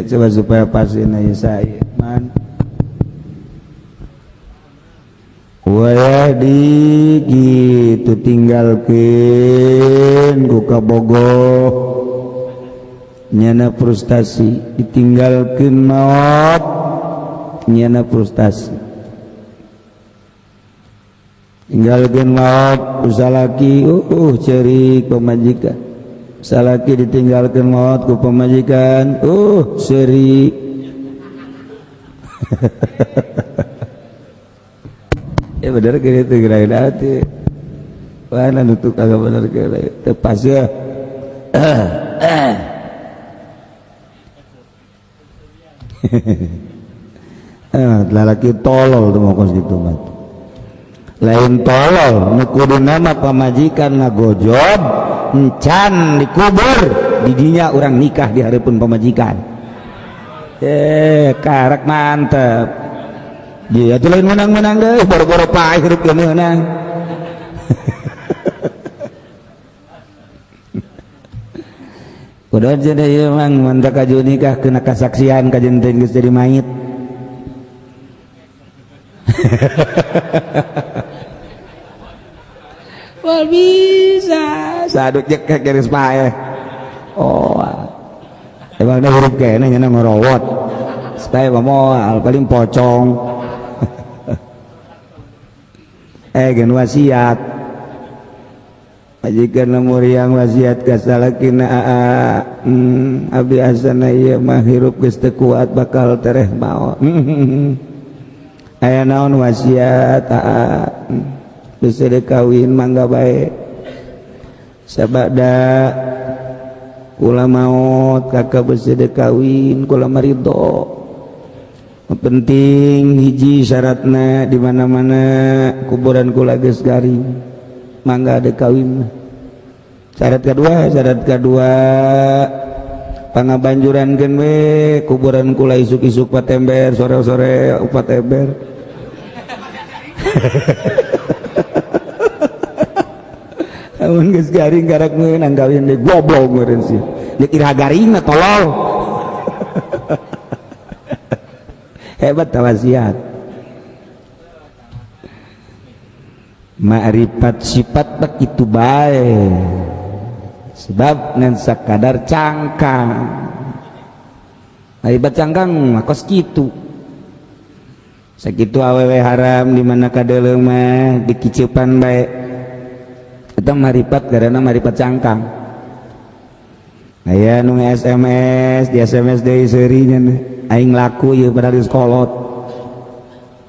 Coba supaya pasin aja saya man. Wayah di gitu tinggalkeun ku kabogoh nyana frustasi, ditinggalkeun maot nyana frustasi, tinggalkeun maot ku salaki ceurik pamajikan, salaki ditinggalkeun maot ku pamajikan ceurik. Ya bener gitu kira-kira hati mana nutup kagak bener kira tepas ya. Lalaki tolol tuh mau kos gitu mah. Lain tolol nu kuduna mah pamajikan ngagojob encan dikubur didinya urang nikah di hareupeun pamajikan. Karak mantep. Iya tuh lain menang-menang deh, boro-boro paeh hirup ge meunang. Kudu jadi ieu mang mantap kaju nikah kena kasaksian kajen teh geus jadi mayit. Wah bisa saduk jekek geus paeh. Oh. Emangna hirup keneh nya ngorowot. Supaya mah moal paling pocong. Gen wasiat majikan muriang wasiat ka salakina abdi asana ieu mah hirup geus teu kuat bakal tereh maot. Aya naon wasiat geus kawin mangga bae sabada kula maot kakak besi kawin kula maridho. Penting hiji syaratna di mana-mana kuburan kula geus garing mangga ada kawin. Syarat kedua pangabanjurankeun we kuburan kula isuk-isuk patember, sore-sore upat ember. Amun geus garing karak meunang kawin deui goblok meureun sih. Deuk iraha garingna tolol. Hebat wasiat. Ma'rifat sifat bak itu bae. Sebab ngan sakadar cangkang. Ma'rifat cangkang mah kos kitu. Sakitu awewe haram di mana kadeuleu mah dikiceupan bae. Eta ma'rifat karena ma'rifat cangkang. Aya nu SMS, di SMS deui seuri nya. Aing laku ieu padahal geus kolot.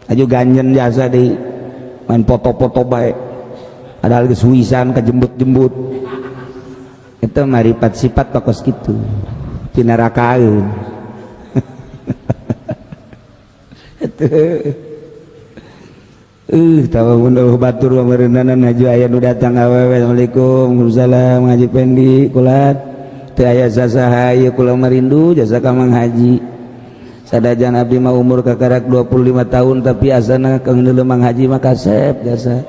Aju ganjen jasa deui. Main foto-foto bae. Padahal geus huisan kajembut-jembut. Eta marifat sifat pakos kitu. Tinarakaeun. Eta Tahu mun batur pameureunana haji aya nu datang awewe. Assalamualaikum. Waalaikumsalam, Haji Pendi kulat teu aya sasaha ieu, kula marindu jasa ka Mang Haji. Sadajan abdi mah umur kakarak 25 tahun, tapi asana keundeuleu Mang Haji mah kasep jasa.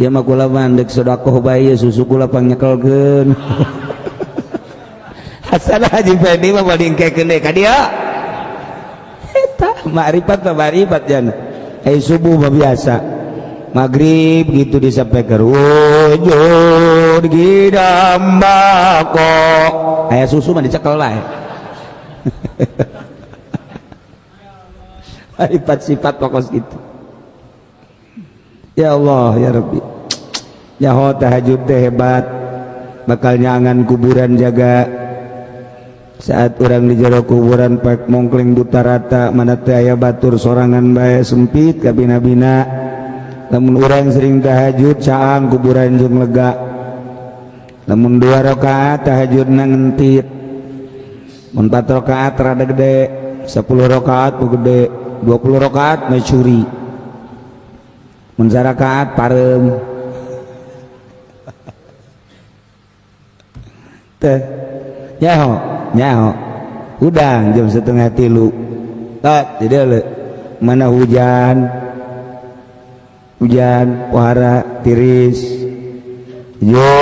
Ieu mah kula mah deuk sedekah bae, susu kula pangnekelkeun. Asana Haji Pendi mah moal diengkekeun deui ka dieu. Eta makrifat mah makrifat jana. Eh, subuh mah biasa, maghrib gitu disampaikan wujud gidam bako, aya susu mah dicekel lah. Sifat sifat pokos gitu. Ya Allah ya Rabbi, nyaho tahajud teh hebat, bakal nyangan kuburan jaga. Saat orang di jero kuburan pak mongkling buta rata, mana teh aya batur, sorangan bae, sempit kabina-bina. Namun orang sering tahajud, caang kuburan jeung lega. Lamun dua rakaat tahajud ngentit, mun empat rakaat rada gede, 10 rakaat gede, 20 rakaat mencuri, mun sarakaat parem teh nyaho nyaho udang jam 2:30 tak tidak le mana hujan hujan pohara tiris yo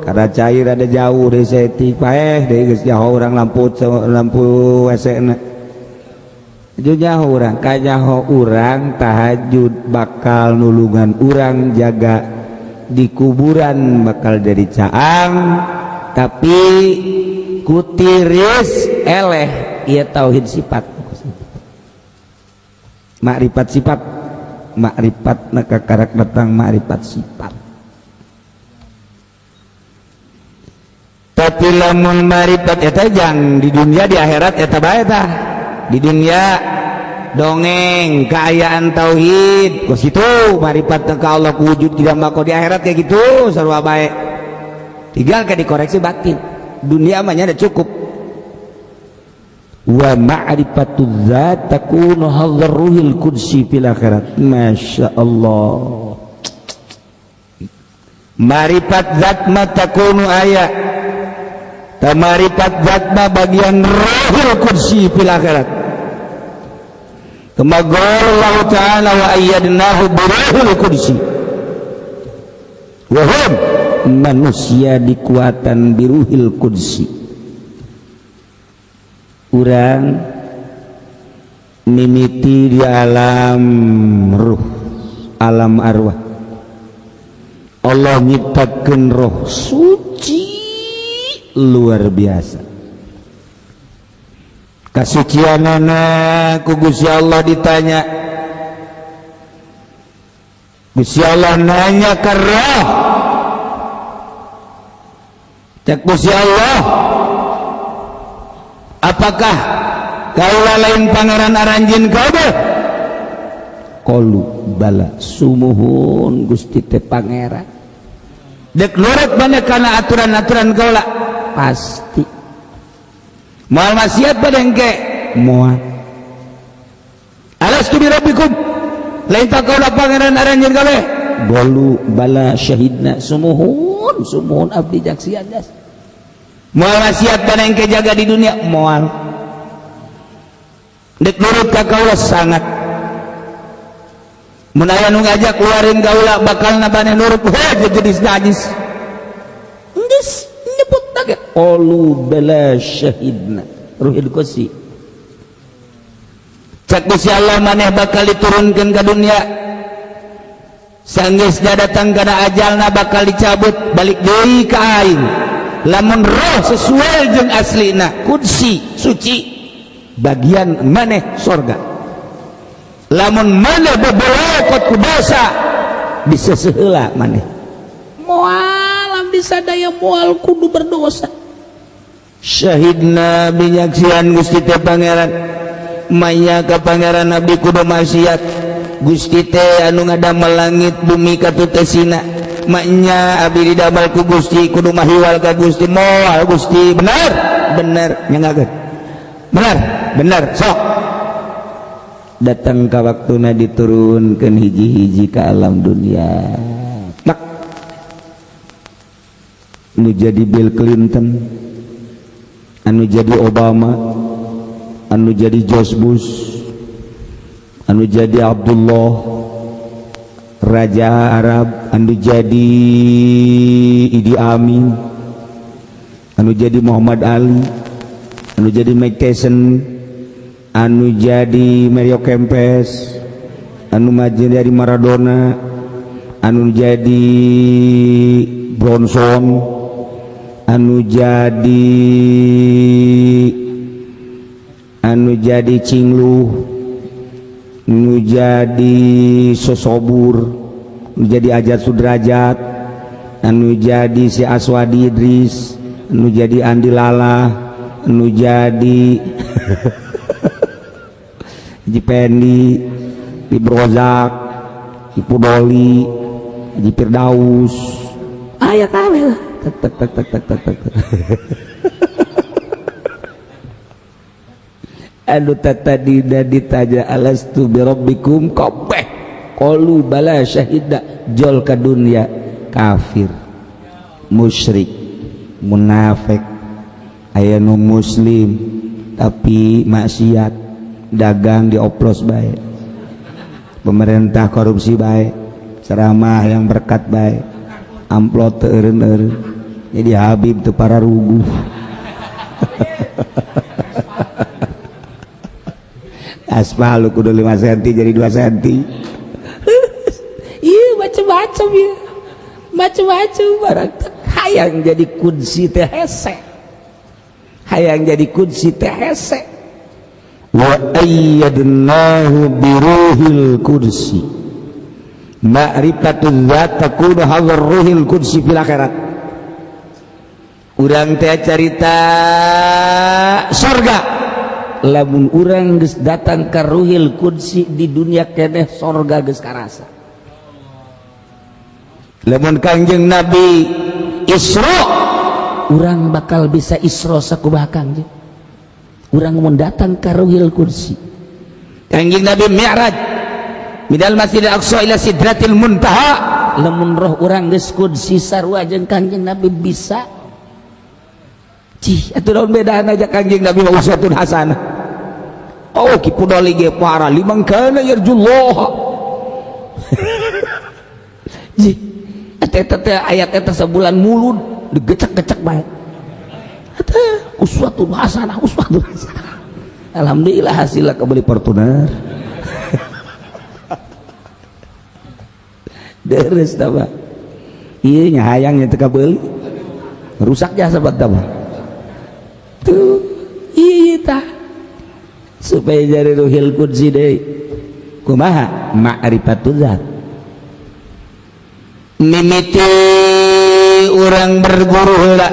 karena cair ada jauh dari setik paeh dari geus nyaho urang lampu lampu WC na nyaho urang kanyaho urang tahajud bakal nulungan urang jaga di kuburan, bakal jadi caang tapi kutiris eleh. Ieu tauhid sifat, makrifat sifat, makrifat na kakarak datang makrifat sifat. Tapi lamun makrifat eta jang di dunia, di akhirat eta bae tah. Di dunia dongeng keayaan tauhid kos itu makrifat ka Allah wujud tidak mako, di akhirat kayak gitu sarua bae, tinggal ke dikoreksi batin. Dunia mah nya cukup. Wa ma'rifatu dzat takunu hadzar ruhil qudsi fil akhirat. Masya Allah, ma'rifat zat ma takunu aya ta ma'rifat zat ma bagian ruhil qudsi fil akhirat. Kama qala Allah ta'ala wa ayyadnahu bi ruhil qudsi wa hum manusia dikuatan biruhil qudsi. Urang mimiti di alam ruh, alam arwah. Allah nyiptakeun roh suci luar biasa kasucianana. Ku Gusti Allah ditanya, Gusti Allah nanya ke roh. Cek Gusti Allah, apakah kaula lain pangeran aranjeun kabeh? Qalu bala, sumuhun Gusti teh pangeran. Dek nurut mana kana aturan-aturan kaula? Pasti. Moal maksiat pada engke? Moal. Alastu bi rabbikum, lain tak kaula pangeran aranjeun kabeh? Qalu bala syahidna, sumuhun sumuhun abdi jaksian jas. Moal maksiat pada engke jaga di dunia? Moal. Dek nurut ka kaula? Sangat. Mun aya nu ngajak keluarin kaula, bakal nabane nurut? Wah, jadi najis geus nyebut lagi qalu bala syahidna ruhil qudsi. Cak Gusti Allah, maneh bakal diturunkan ke dunia, sanggeusna datang kana ajalna bakal dicabut balik deui ka aing. Lamun roh sesuai jeung aslina qudsi suci, bagian maneh sorga. Lamun maneh bebelokot ku dosa, bisa seheula maneh. Moal bisa daya, moal kudu berdosa. Syahidna binyaksian Gusti teh pangeran, maya ka pangeran abdi kudu maksiat. Gusti teh anu ngadamel langit bumi katutesina, maknya abdi didamel ku Gusti kudu mahiwal ka Gusti. Moal Gusti, bener bener nyangakeun, bener bener. Sok Datang ka waktuna diturunkeun hiji-hiji ka alam dunia. Tak nu jadi Bill Clinton, anu jadi Obama, anu jadi George Bush, anu jadi Abdullah Raja Arab, anu jadi Idi Amin, anu jadi Muhammad Ali, anu jadi Mike Tyson, anu jadi Mario Kempes, anu maju dari Maradona, anu jadi Bronson, anu jadi Cinglu, anu jadi Sosobur, anu jadi Ajat Sudrajat, anu jadi si Aswadi Idris, anu jadi Andi Lala, anu jadi Jipendi, di Brozak, di Pudoli, di Firdaus, aya kabeh. Tek tek tek tek tek tek tek. Anu tadi ditanya alastu birabbikum kabeh qalu bala syahida jol ka dunya kafir, musyrik, munafik, aya nu muslim tapi maksiat, dagang dioplos baik, pemerintah korupsi baik, ceramah yang berkat baik, amplop teu eureun-eureun, jadi Habib teu para ruguh. Aspal lu kudu 5 cm jadi 2 cm. Iya macem-macem ya, macem-macem barang. Hayang jadi kunci teh hese, hayang jadi kunci teh hese. Wa ayyadnahu biruhil qudsi ma'rifatul dzat takunu hadzal ruhil qudsi fil akhirat. Urang teh carita sorga, lamun urang geus datang ka ruhil qudsi di dunia keneh sorga geus karasa. Lamun Kangjeng Nabi Isra, urang bakal bisa Isra sakumaha Kangjeng. Urang mun datang ka ruhil qudsi. Kangjeng Nabi Mi'raj minal Masjidil Aqsa ila Sidratil Muntaha, lamun roh urang geus qudsi sarua jeung Kangjeng Nabi bisa. Cih, atuh naon bedana aja Kangjeng Nabi mah uswatun hasanah. Oh, Ki Pudoli ge parah liman kana yarjullah. Cih, eta teh ayat eta sabulan mulud digecek-gecek bae. Eta uswatun hasanah, uswatun hasanah. Alhamdulillah hasilnya kebeli Fortuner. Deres tah. Ieu nya hayang nya teu kabeuli. Rusak jasa tah. Tuh, iya tah. Supaya jadi ruhil qudsi deui. Kumaha? Ma'rifatul zat. Mimiti urang berguru heula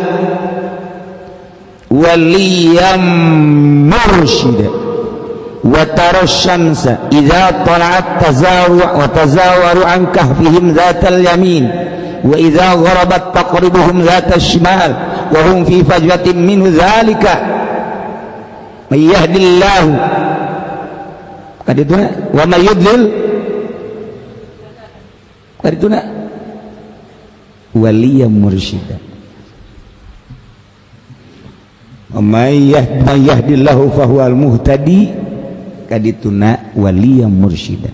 waliyam mursyida wa tara syamsa idza tala'at tazawu wa tazawaru an kahfihim dzatal yamin wa idza gharabat taqribuhum dzatas shimal wa hum fi fajwatin minhu dzalika may yahdillahu kadituna wa may yudlil kadituna waliyam mursyida. May yahdillahu fahuwal muhtadi kadituna waliyam mursyida.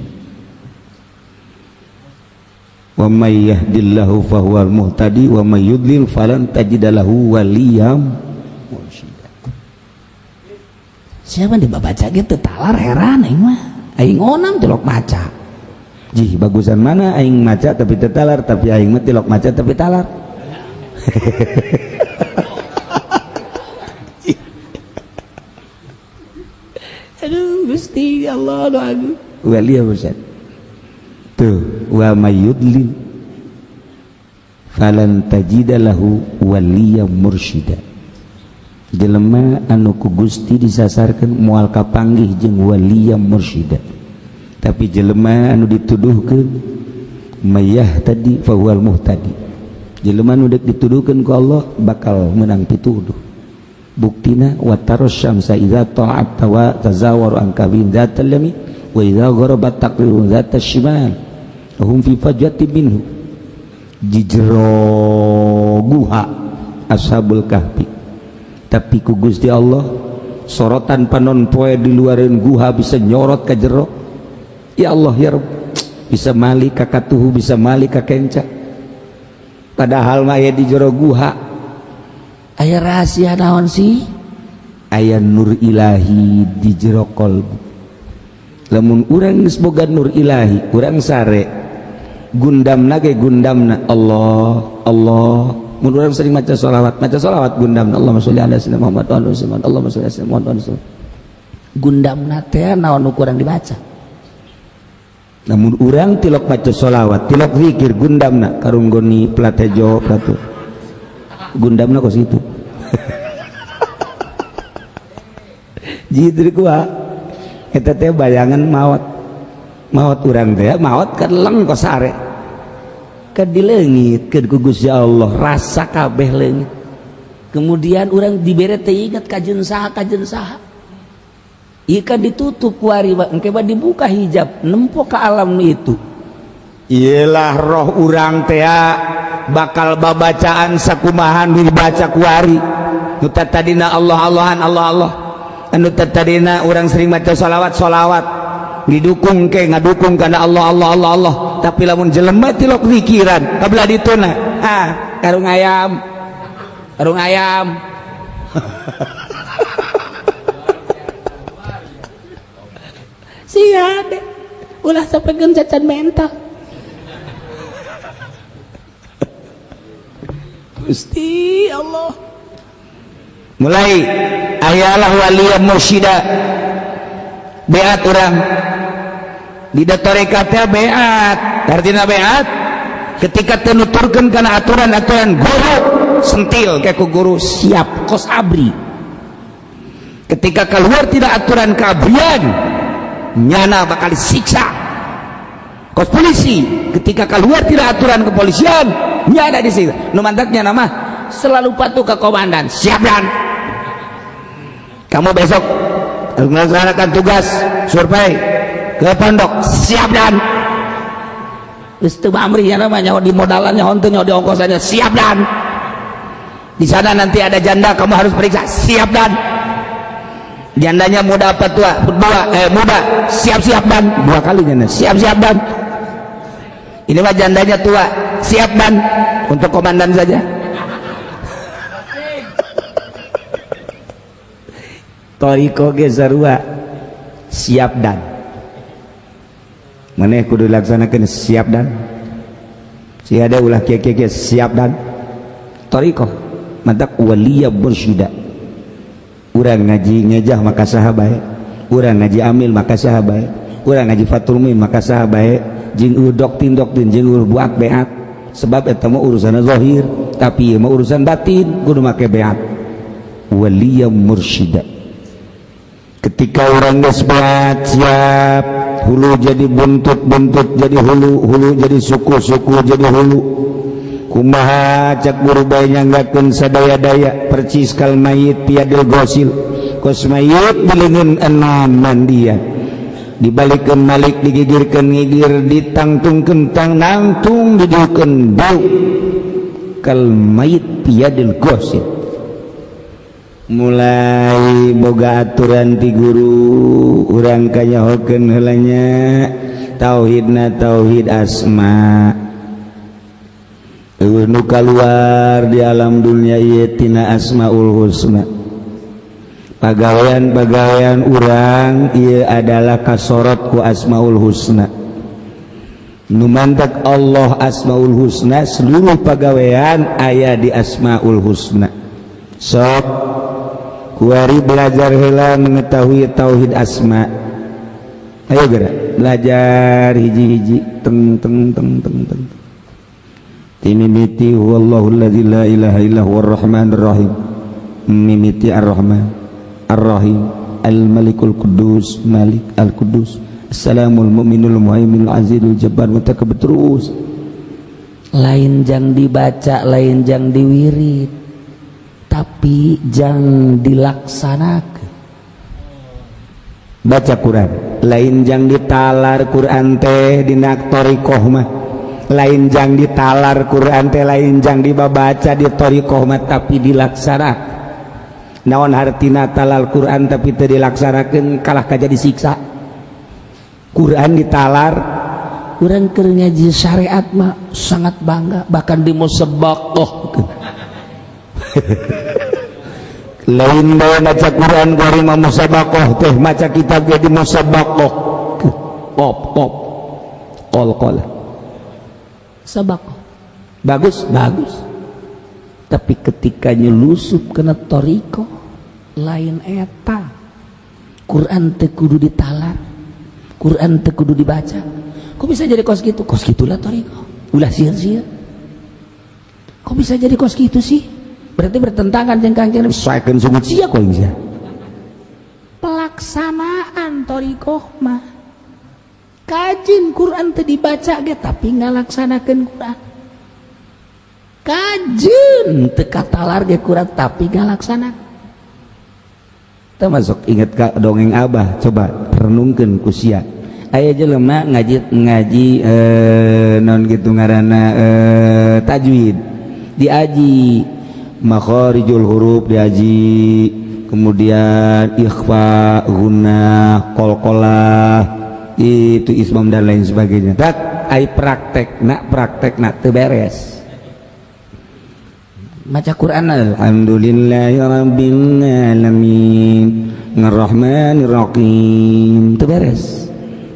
Wa may yahdillahu fahuwal muhtadi wa may yudlil falan tajidalahu waliyam mursyida. Siapa dibaca gitu talar heran aing mah. Aing onam tilok maca. Jih, bagusan mana aing maca tapi teu talar, tapi aing mah tilok maca tapi talar. Aduh Gusti Allah aduh. Wali mursyid. Tuh wa may yudlil falan tajida lahu waliya mursyida. Jelema anu ku Gusti disasarkeun moal kapanggih jeung waliya mursyida. Tapi jelema anu dituduhkeun mayah tadi fahuwal muhtadi. Jelema anu deuk dituduhkeun ku Allah bakal menang pituduh. Buktina wa taras syamsa idza ta'at wa tazawaru an kabin dzatal yamin Wa idza gharabat taqridu dzata shimal hum fi fajwatin minhu. Di jero guha Ashabul Kahfi, tapi ku Gusti Allah sorotan panon poe di luareun guha bisa nyorot ka jero. Ya Allah ya Rabb, bisa malik ka katuhu, bisa malik ka kenca, padahal mah aya di jero guha. Aya rahasia naon sih? Aya nur ilahi di jero kolbu. Lamun urang geus boga nur ilahi, urang sare gundamna ge gundamna Allah Allah. Mun urang sering maca sholawat, maca sholawat gundamna Allahumma sholli ala sayyidina Muhammad wa ala sayyidina Allahumma sholli ala sayyidina Muhammad wa ala sayyidina. Gundamna teh naon nu kurang dibaca? Namun urang tilok maca sholawat, tilok zikir gundamna karunggoni platejo platu gundamna kos itu. Jidir gua eta teh bayangan maot, maot urang teh maot keleng kos sare ke dileungitkeun ku Gusti Allah, rasa kabeh leungit. Kemudian urang dibere teh inget kajeun saha, kajeun saha. Ikan ditutup kuari engke mah dibuka hijab nempo ka alam itu. Iyalah roh urang teh bakal babacaan sakumahan dibaca kuari. Nu tadina Allah Allahan Allah Allah, anu tadina urang sering maca sholawat sholawat didukung ke ngadukung karena Allah Allah Allah Allah. Tapi lamun jelema tilok pikiran kabelah dituna, ah karung ayam, karung ayam. Sia deh, ulah sapegeun cacat mental. Gusti Allah. Mulai ayalah waliya mursyida beat urang di tarekatnya beat, artinya beat ketika tenuturkan karena aturan-aturan guru sentil kayak ku guru siap kos abri. Ketika keluar tidak aturan keabrian, nyana bakal disiksa kos polisi. Ketika keluar tidak aturan kepolisian, nyana disiksa. Nu mantaknya nama selalu patuh ke komandan. Siap dan kamu besok melaksanakan tugas survei ke pondok, siap dan geus teu amri nya namanya di modalannya henteu nya di ongkosannya, siap dan di sana nanti ada janda kamu harus periksa, siap dan jandanya muda apa tua? Dua, muda, siap-siap dan dua kali janda, siap-siap dan ini mah jandanya tua, siap dan untuk komandan saja. Toriko ge sarua siap dan maneh kudu dilaksanakeun siap dan si ada ulah kieu-kieu siap dan toriko mantak waliya mursyida. Urang ngaji ngejah maka saha bae, urang ngaji amil maka saha bae, urang ngaji fatul muin maka saha bae, jeung eueuh doktin doktin jeung eueuh buat beat, sebab eta mah urusanna zahir tapi ieu mah urusan batin kudu make beat waliya mursyida. Ketika urang geus beat siap, hulu jadi buntut, buntut jadi hulu, hulu jadi suku, suku jadi hulu. Kumaha cak guru bae nyanggakeun sadaya-daya percis kal mayit piadil gosil, kos mayit dileungeun enon mandian, dibalikeun malik, digigirkeun ngigir, ditangtungkeun tang nangtung, didiukeun bau kal mayit piadil gosil. Mulai boga aturan ti guru urang kanyahokeun heula nya tauhidna tauhid asma. Eueuh nu kaluar di alam dunia ieu tina asmaul husna. Pagawean-pagawean urang ieu adalah kasorot ku asmaul husna. Nu mantak Allah asmaul husna, seluruh pagawean aya di asmaul husna. Sok kuari belajar heula mengetahui tauhid asma. Ayo gerak belajar hiji-hiji teng teng teng teng teng. Mimiti huwallahu allazi la ilaha illa huwar rahmanir rahim. Mimiti ar-rahman ar-rahim al-malikul qudus malik al-qudus assalamul mu'minul muhaiminul azizul jabbar mutakabbir. Terus lain jang dibaca, lain jang diwirid, tapi jang dilaksanakan. Baca Quran Lain jang ditalar Quran teh dina thoriqoh mah, lain jang ditalar Quran teh, lain jang dibabaca di thoriqoh mah, tapi dilaksanakan. Naon hartina talar Quran tapi teu dilaksanakeun? Kalah ka jadi siksa. Quran ditalar. Urang keur ngaji syariat mah sangat bangga, bahkan di musabaqah. Lain bae maca Quran kuari mah, musabaqah teh maca kitab ge di musabaqah. Qop qop qol qol. Sabaqah. Bagus bagus, tapi ketika nyelusup kena thoriqoh lain eta. Quran teh kudu ditalar, Quran teh kudu dibaca. Kok bisa jadi kos gitu? Kos gitulah thoriqoh. Ulah sieun-sieun. Kok bisa jadi kos gitu sih? Berarti bertentangan jeung Kangjeng Nabi. Saekeun sungut sia ku aing sia. Pelaksanaan thoriqoh mah kajin Quran teu dibaca ge tapi ngalaksanakeun Quran, kajin teu katalar ge Quran tapi ngalaksanakeun. Teu masuk inget ka dongeng Abah, coba renungkeun ku sia. Aya jelema ngaji ngaji non gitu ngaranna tajwid, diaji makharijul huruf, diaji kemudian ikhfa, gunnah, qalqalah, itu ismam dan lain sebagainya. Tak ai praktek nak, praktek nak teu beres. Maca Quran, alhamdulillahi rabbil alamin arrahmanir rahim, teu beres.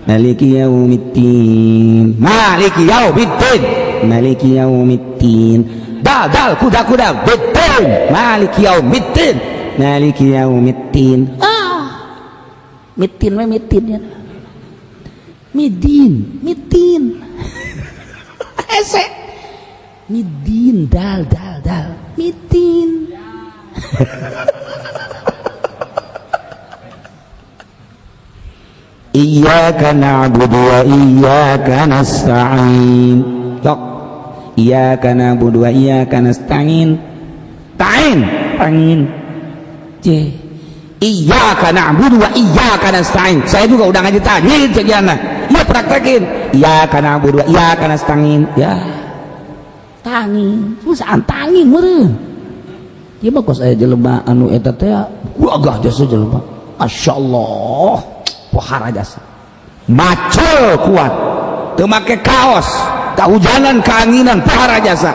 Maliki yaumiddin, maliki yaumiddin, maliki yaumiddin, dal dal kuda kuda biddin, maliki yaumiddin, maliki yaumiddin. Ah, mitin we, mitin ya, midin mitin ese midin dal dal dal mitin. Iyyaka na'budu wa iyyaka nasta'in. Sok. Iyyaka na'budu wa iyyaka nasta'in. Ta'in, ta'in. C. Iyyaka na'budu wa iyyaka nasta'in. Saya juga udah ngaji tajwid sekian. Ya praktekin. Iyyaka na'budu wa iyyaka nasta'in. Ya. Tangin, susah tangin meureun. Ieu mah kos aya jelema anu eta teh gagah jasa jelema. Masyaallah. Pohara jasa. Macul kuat. Teu make kaos, kahujanan, keanginan, pohara jasa.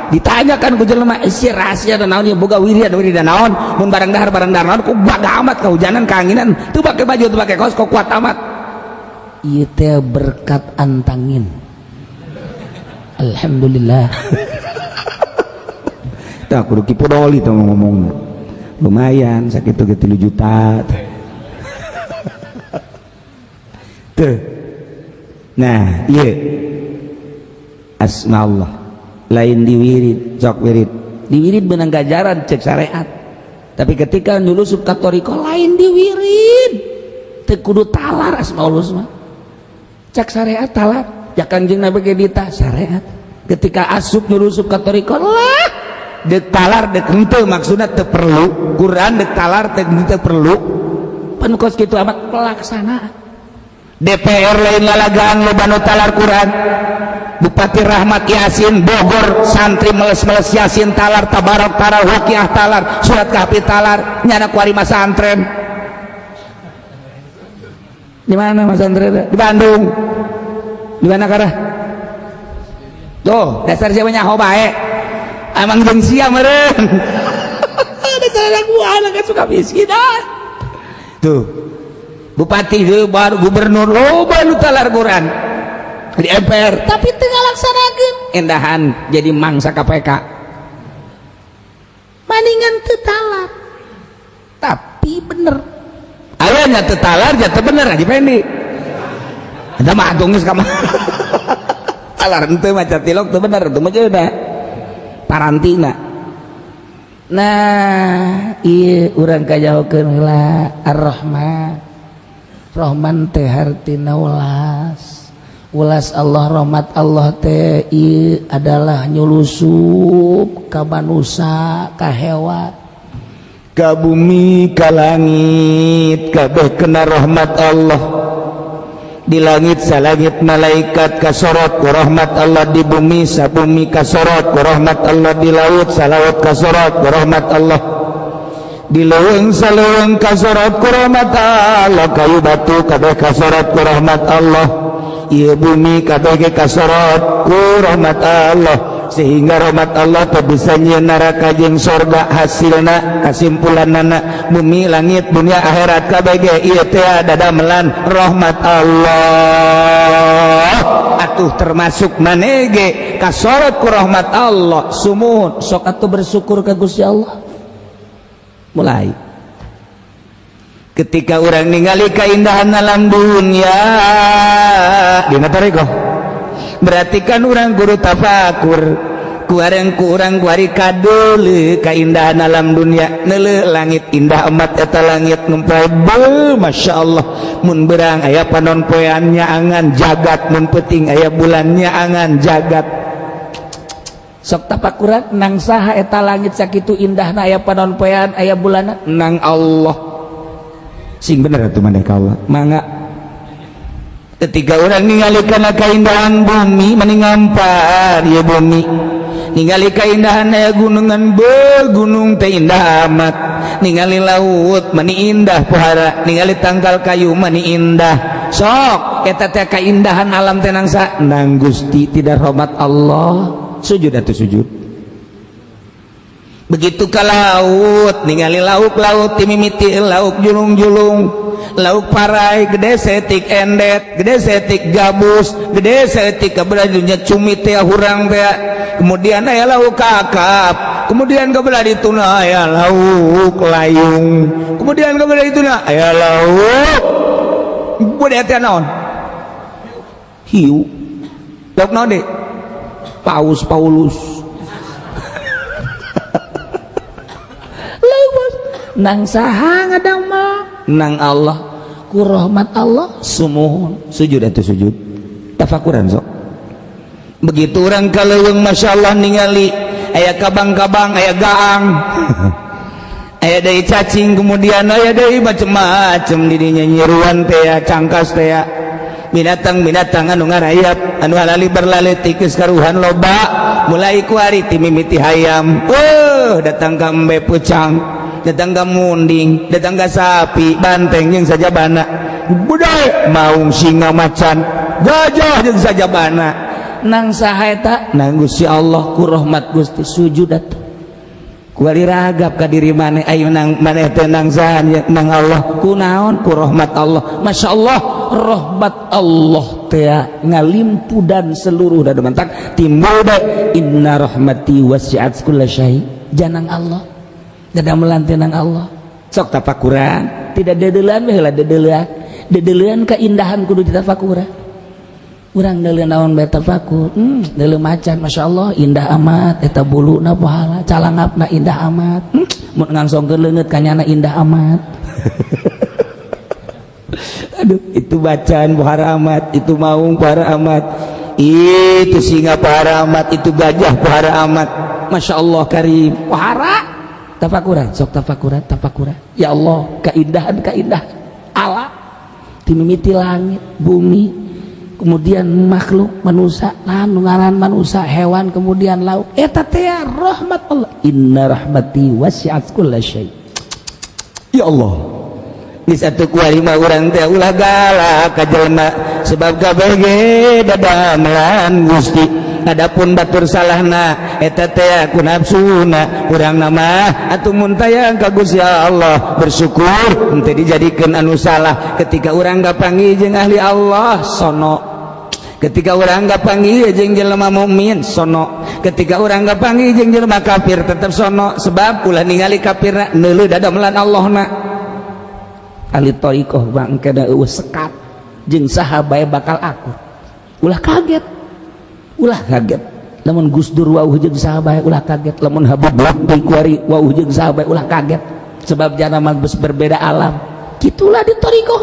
Ditanyakan ku jelema, isi rahasia dan naon ieu boga wiridan wiridan naon, mun barang dahar naon ku gagah amat kahujanan keanginan, teu make baju teu make kaos kok kuat amat. Ieu teh berkat antangin. Alhamdulillah. Tah kudu kipodoli teh ngomongna. Lumayan sakitu ge 3 juta. Tuh. Nah, iya asma Allah lain diwirid, sok wirid diwirid benang gajaran cek syariat, tapi ketika nyulusup ka thoriqoh lain diwirid, teu kudu talar asmaul husna cek syariat talar ya Kangjeng Nabi ge ditah syariat. Ketika asup nyulusup ka thoriqoh lah dek talar dek henteu, maksudna teu perlu Quran dek talar teu henteu perlu pan kos kitu amat pelaksanaan. DPR lain lalagaan loba nu talar Quran. Bupati Rahmat Yasin Bogor santri meles-meles Yasin talar, tabarok talar, waqiah talar, surat kahfi talar, nyana kuari masantren. Di mana masantren? Di Bandung. Di mana karah? Tuh, dasar siapa nyaho bae. Emang jeung sia meureun. Dasar anak gua anak suka miskin ah. Tuh. Bupati baru gubernur loba nu talar Quran di MPR tapi teu ngalaksanakeun, endahan jadi mangsa KPK. Maningan teu talar tapi bener. Aya nya teu talar nya teu bener Haji Pendi. Eta mah agung geus ka talar henteu maca tilok teu bener teu mah udah parantina. Nah, ieu urang kajahokeun heula Ar-Rahman. Rahman teh hartina welas. Welas Allah, rahmat Allah teh ieu adalah nyulusup ka manusa, ka hewan, ka bumi, ka langit, kabeh kena rahmat Allah. Di langit salangit malaikat kasorot ku rahmat Allah, di bumi sabumi kasorot ku rahmat Allah, di laut salaut kasorot ku rahmat Allah, di leuweung saleuweung kasorot ku rahmat Allah, kayu batu kabeh kasorot ku rahmat Allah, ieu bumi kabeh ge kasorot ku rahmat Allah, sehingga rahmat Allah teu bisa nyieun neraka jeung sorga. Hasilna, kasimpulanana, bumi, langit, dunia, akhirat kabeh ge ieu teh dadamelan rahmat Allah. Atuh termasuk maneh ge kasorot ku rahmat Allah. Sumuhun, sok atuh bersyukur ka Gusti Allah. Mulai ketika orang ningali keindahan alam dunia dina tarekoh, berarti kan orang guru tafakur kuareng kurang kuari kadule keindahan alam dunia. Neuleuh langit, indah amat eta langit ngumpul. Masya Allah, mun berang aya panon poean nyaangan jagat, mun peuting aya bulan nyaangan jagat. Sok tapakuran, nang saha eta langit sakitu indahna, aya panon poean, aya bulan? Nang Allah. Sing bener atuh maneh ka Allah. Mangga, ketika orang ningali kana keindahan bumi, meni ngampar ya bumi. Ningali keindahan aya gunungan, be gunung teh indah amat. Ningali laut, meni indah pohara. Ningali tangkal kayu, meni indah. Sok eta teh keindahan alam teh nang sa nang Gusti, tidak rahmat Allah? Sujud atau sujud. Begitu ke laut, ningali lauk laut, timimiti lauk julung-julung, lauk parai, gede setik endet, gede setik gabus, gede setik kebelah cumi teh, hurang teh. Kemudian aya lauk kakap, kemudian kebelah dituna aya lauk layung, kemudian kebelah dituna aya lauk budaya teh naon, hiu, lauk naon deh, paus, paulus. Lauk nang saha ngadamel? Nang Allah. Ku rahmat Allah. Sumuhun, sujud atau sujud, tafakuran sok. Begitu orang kaleuweung, Masya Allah, ningali aya kabang-kabang, aya gaang, aya deui cacing, kemudian aya deui macem-macem didinya, nyiruan teh ya, cangkas teh ya, binatang-binatang anu ngarayap, anu halali berlali, tikus karuhan loba. Mulai kuari ti mimiti hayam, datang ka embe pucang, datang ka munding, datang ka sapi, banteng jeung sajabana, budaya maung, singa, macan, gajah jeung sajabana. Nang saha eta? Nang Gusti Allah. Ku rahmat Gusti, sujud atuh. Kuari ragap ka diri maneh, ayo nang maneh teh nang saha? Nang Allah. Ku naon? Ku rahmat Allah. Masya Allah, rahmat Allah teh ngalimpudan seluruh dada, mantak timbul deh inna rahmati wasi'at kulla syai. Janang Allah, dadamelan teh nang Allah. Sok tafakuran. Tidak dedeuleun we heula, dedeuleun dedeuleun keindahan kudu ditafakuran. Urang deuleu naon bae tafakur. Deuleu macan, Masya Allah, indah amat eta buluna, pahala calangapna indah amat. Mun ngangsongkeun leungeut kanyana indah amat. Aduh, itu bacaan pohara amat, itu maung pohara amat, itu singa pohara amat, itu gajah pohara amat. Masya Allah karim. Pohara, tafakuran sok, tafakuran, tafakuran. Ya Allah, keindahan keindahan alam timimiti langit, bumi, kemudian makhluk manusia, anu ngaran manusia, hewan, kemudian laut, eta teh rahmat Allah. Inna rahmati wasi'at kulla syai. Ya Allah, di satu kuari mah urang teh ulah galak ka jelema, sebab kabeh ge dadamelan Gusti. Adapun batur salahna, eta teh ku nafsuna urang. Nama atuh mun tayang ka Gusti Allah, bersyukur henteu dijadikeun anu salah. Ketika urang kapanggih jeung ahli Allah, sono. Ketika urang kapanggih jeung jelema mukmin, sono. Ketika urang kapanggih jeung jelema kafir, tetep sono, sebab ulah ningali kafirna, neuleuh dadamelan Allahna. Ahli thoriqoh bangke eueuh sekat jeung saha bae bakal akur. Ulah kaget, ulah kaget lamun Gus Dur wauh jeung saha bae, ulah kaget lamun Habib Lutfi kuari wauh jeung saha bae, ulah kaget, sebab jana mah geus berbeda alam. Gitulah di thoriqoh.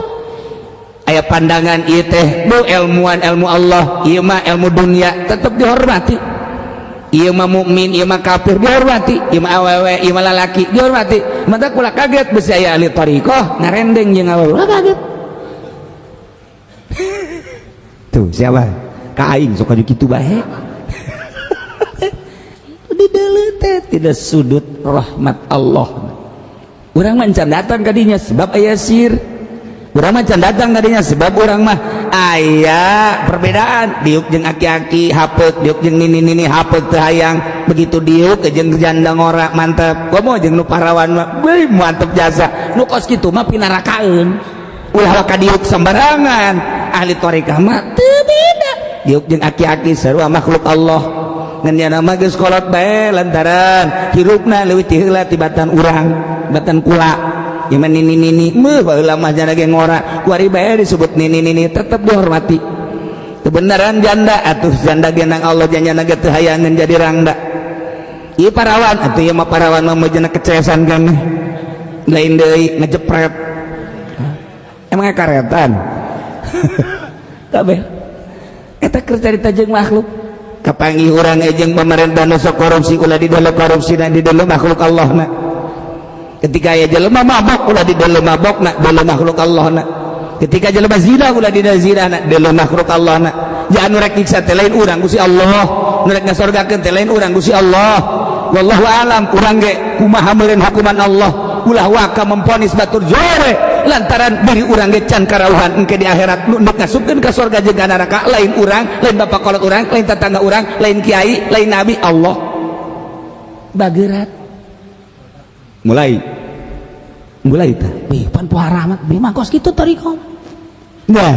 Aya pandangan ieu teh bu ilmuwan, ilmu Allah, ieu mah ilmu dunia, tetep dihormati. Ieu mah mukmin, ieu mah kafir, dihormati. Ieu mah awewe, ieu mah lalaki, dihormati. Mata kula kaget besi aya ahli thariqah ngarendeng jeung awewe, ulah kaget. Tuh siapa? Ka aing sok kitu bae. Di deuleu teh tidak sudut rahmat Allah. Urang mah can datang kadinya sebab aya sir. Urang mah can datang kadinya sebab urang mah aya perbedaan diuk jeung aki-aki hapeuk, diuk jeung nini-nini hapeuk teu hayang. Begitu diuk jeung janda ngora mantep. Komo jeung nu parawan mah beuh mantep jasa. Nu kos kitu mah pinarakaeun. Ulah waka diuk sembarangan. Ahli thariqah mah teu beda. Diuk jeung aki-aki sarua makhluk Allah. Ngan nya mah geus kolot bae lantaran hirupna leuwih ti heula tibatan urang, batan kula. Ieu mah nini-nini meuh baheula mah janda ge ngora. Kuari bae disebut nini-nini tetep dihormati. Kebenaran janda atuh janda ge nang Allah janjana ge teu hayangeun jadi rangda. Ieu parawan atuh ieu mah parawan mah meujana kecesan kan. Lain deui ngejepret. Emang karetan. Kabeh eta keur carita jeung makhluk. Kapanggih urang jeung pemerintah nu sok korupsi ulah di dalam korupsi na di dalam makhluk Allah na. Ketika aya jelema mabok ulah di dalam mabok na dalam makhluk Allah na. Ketika jelema zina ulah di dalam zina na dalam makhluk Allah na. Ja anu rek nyiksa teh lain urang Gusti Allah, nu rek ngasorgakeun teh lain urang Gusti Allah. Wallahu alam urang ge kumaha meureun hukuman Allah. Ulah waka memponis batur jore lantaran diri urang ge can karauhan engke di akhirat nu ndek ngasupkeun ka sorga jeung ka neraka lain urang, lain bapak kolot urang, lain tetangga urang, lain kiai, lain nabi, Allah. Bagerat. Mulai mulai tah. Bih pan pohara mah bih mah kos kitu thariqah. Nah,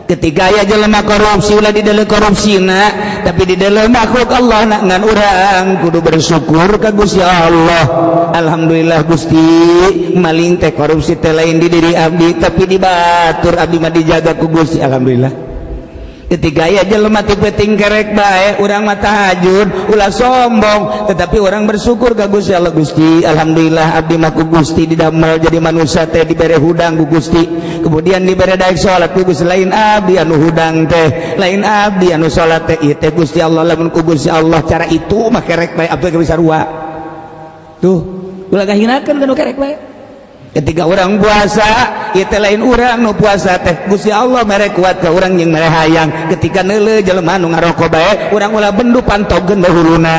ketika aya jelema korupsi ulah di dalam korupsina, tapi di dalam makhluk Allah na, ngan urang kudu bersyukur ka Gusti Allah. Alhamdulillah Gusti, maling teh korupsi teh lain di diri abdi tapi di batur abdi mah dijaga ku Gusti. Alhamdulillah. Ketika aya jelema ti peuting kerek bae urang mah tahajud ulah sombong, tetapi orang bersyukur ka Gusti Allah. Gusti alhamdulillah abdi mah ku Gusti didamel jadi manusia teh dibere hudang ku Gusti, kemudian dibere daek salat ku Gusti, lain abdi anu hudang teh, lain abdi anu salat teh, ieu teh Gusti Allah. Lamun ku Gusti Allah cara itu mah kerek bae abdi bisa sarua tuh, ulah ngahinakeun kana kerek bae. Ketika orang puasa ieu teh lain urang nu puasa teh, Gusti Allah mere kuat ka urang jeung mere hayang. Ketika neuleuh jelema nu ngaroko bae urang ulah bendu, pantogeun bae huluna.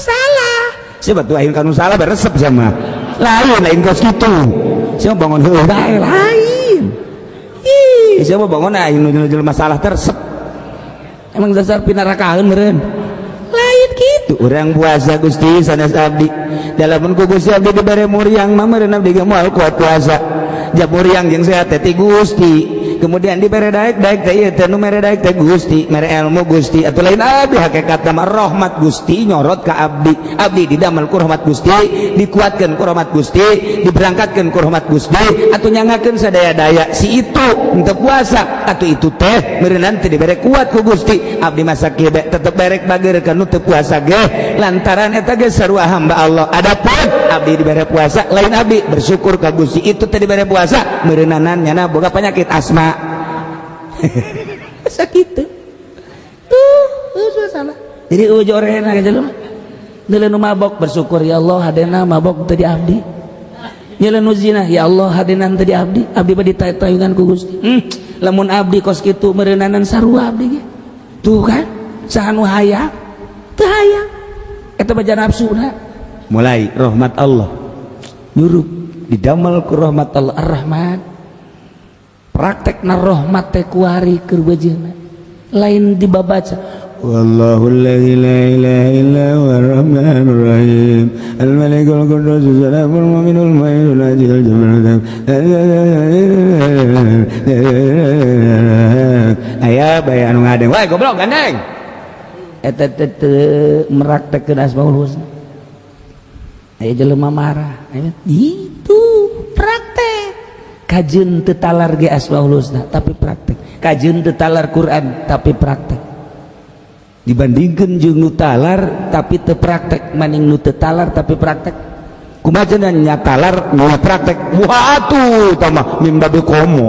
Salah siapa tuh aing kanu salah beresep sama lain, lain kos kitu. Siapa bangun heueuh bae lain. Ih, siapa bangun aing nu jelema salah teresep. Emang dasar pinarakaeun meureun. Lain kitu. Urang puasa Gusti sanes abdi. Dalamun ku Gusti abdi dibere muriang mah meureun abdi ge moal kuat puasa. Jab muriang jeung sehat teh ti Gusti. Kemudian dibere daek, daek teh ieu teh nu mere daek teh Gusti, mere ilmu Gusti. Atuh lain abdi hakikatna mah rahmat Gusti nyorot ka abdi. Abdi didamel ku rahmat Gusti, dikuatkeun ku rahmat Gusti, diberangkatkeun ku rahmat Gusti, atuh nyangakeun sadaya-daya si itu henteu puasa atuh itu teh meureunnan teu dibere kuat ku Gusti. Abdi masa kieu bae tetep berek bager ka nu teu puasa ge lantaran eta ge sarua hamba Allah. Adapun abdi dibere puasa lain abdi bersyukur ka Gusti itu teh dibere puasa meureunanan nyana boga penyakit asma. Sakitu. Tuh, salah. Jadi ujorena ka jelema. Neuleuh nu mabok bersyukur ya Allah hadena mabok teu di abdi. Nyeuleun nu zina ya Allah hadena teu di abdi, abdi mah ditayungan ku Gusti. Lamun abdi kos kitu meureunanan sarua abdi ge. Tuh kan, saha nu hayang? Teu hayang. Eta baja nafsuna. Mulai rahmat Allah nyurup didamel ku rahmat Allah Ar-Rahman. Praktekna rahmat teh kuari keur beujeuhna. Lain dibabaca. Wallahu alladzi la ilaha illa huwa ar-rahmanur rahim al-malikul quddus salamul mu'minul muhaiminul azizul jabbarul. Aya bae anu ngadeng wae goblok gandeng. Eta teh meraktekeun asmaul husna. Aya jelema marah, itu praktek. Kajeun teu talar ge asmaul husna tapi praktek. Kajeun teu talar Quran tapi praktek. Dibandingkan jeung nu talar tapi teu praktek maning nu teu talar tapi praktek. Kumaha cenah nya talar nu praktek? Wah atuh tah mah mimbabi komo.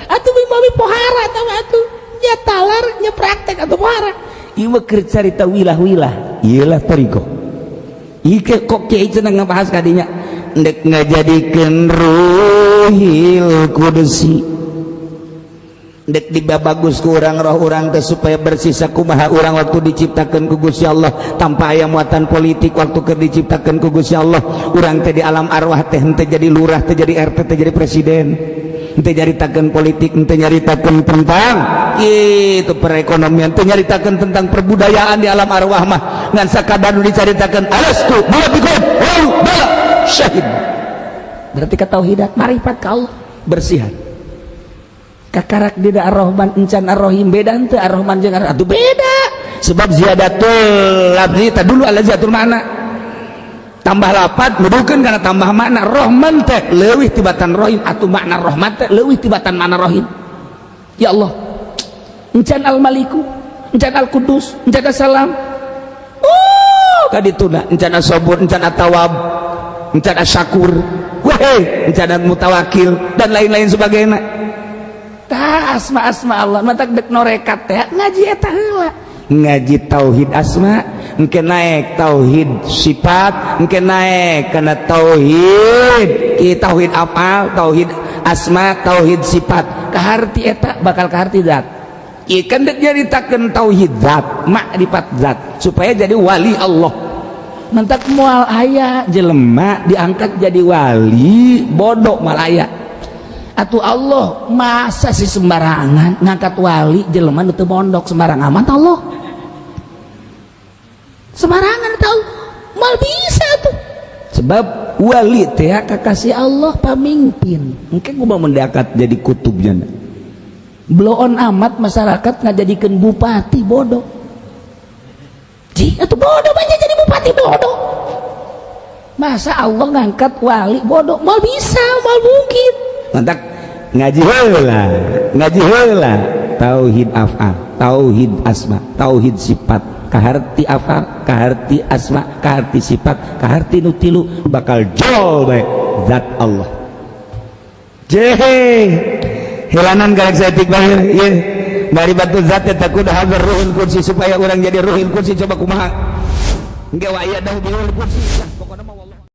Atuh mimbabi pohara tah mah atuh. Nya talar nya praktek atuh pohara. Ieu mah keur carita wilah-wilah, ieu lah thoriqoh. Ieu kok kiai cenah ngabahas kadinya ndek ngajadikeun ruhil qudsi, dek dibabagus ku urang roh urang teh supaya bersih. Sakumaha urang waktu diciptakan ku Gusti Allah tanpa aya muatan politik. Waktu keur diciptakan ku Gusti Allah, urang teh di alam arwah teh henteu jadi lurah, teh jadi RT, teh jadi presiden, henteu nyaritakeun politik, henteu nyaritakeun tentang itu perekonomian, teu nyaritakeun tentang perbudayaan. Di alam arwah mah ngan sakadar nu dicaritakeun, "Alastu birabbikum?" Oh, bala, syahid. Berarti ketauhidan, marifat ka Allah. Bersihan. Kakarak dida Ar-Rahman encan Ar-Rahim, beda henteu Ar-Rahman jeung Ar? Atuh beda. Sebab ziyadatul lafzi tadullu ala ziyadatul makna. Tambah lapat nuduhkeun kana tambah makna. Rahman teh leuwih tibatan Rahim, atuh makna rahmat teh leuwih tibatan makna Rahim. Ya Allah, encan Al-Maliku, encan Al-Qudus, encan Assalam. Oh, kadituna encan As-Sabur, encan At-Tawwab, encan Asy-Syakur, weh, encan Mutawakil, dan lain-lain sebagainya. Tah, asma asma Allah matak dek norekat teh ngaji eta heula. Ngaji tauhid asma, engke naik tauhid sifat, engke naik karena tauhid ki tauhid afal, tauhid asma, tauhid sifat. Kaharti eta bakal kaharti zat. Ieu kan dek nyaritakeun tauhid zat, makrifat zat, supaya jadi wali Allah. Mentak moal aya jelema diangkat jadi wali bodoh, mal aya. Atuh Allah masa sih sembarangan ngangkat wali jelema nu teu mondok? Sembarang amat Allah, sembarangan tau mal bisa tuh. Sebab wali teh kakasih Allah, pamimpin. Engke gua mau mendekat jadi kutubnya. Bloon amat masyarakat ngajadikeun bupati bodoh. Ji atuh bodoh banyak jadi bupati bodoh. Masa Allah ngangkat wali bodoh? Mal bisa, mal mungkin. Mantak ngaji heula, ngaji heula tauhid afal, tauhid asma, tauhid sifat. Kaharti afal, kaharti asma, kaharti sifat, kaharti nu tilu, bakal jol bae zat Allah. Jehe hilanan galak saeutik bae ieu dari batu zat eta kudu hadir ruhul qudsi. Supaya orang jadi ruhul qudsi, coba kumaha engke wa aya dah ruhul qudsi. Pokokna mah wallah.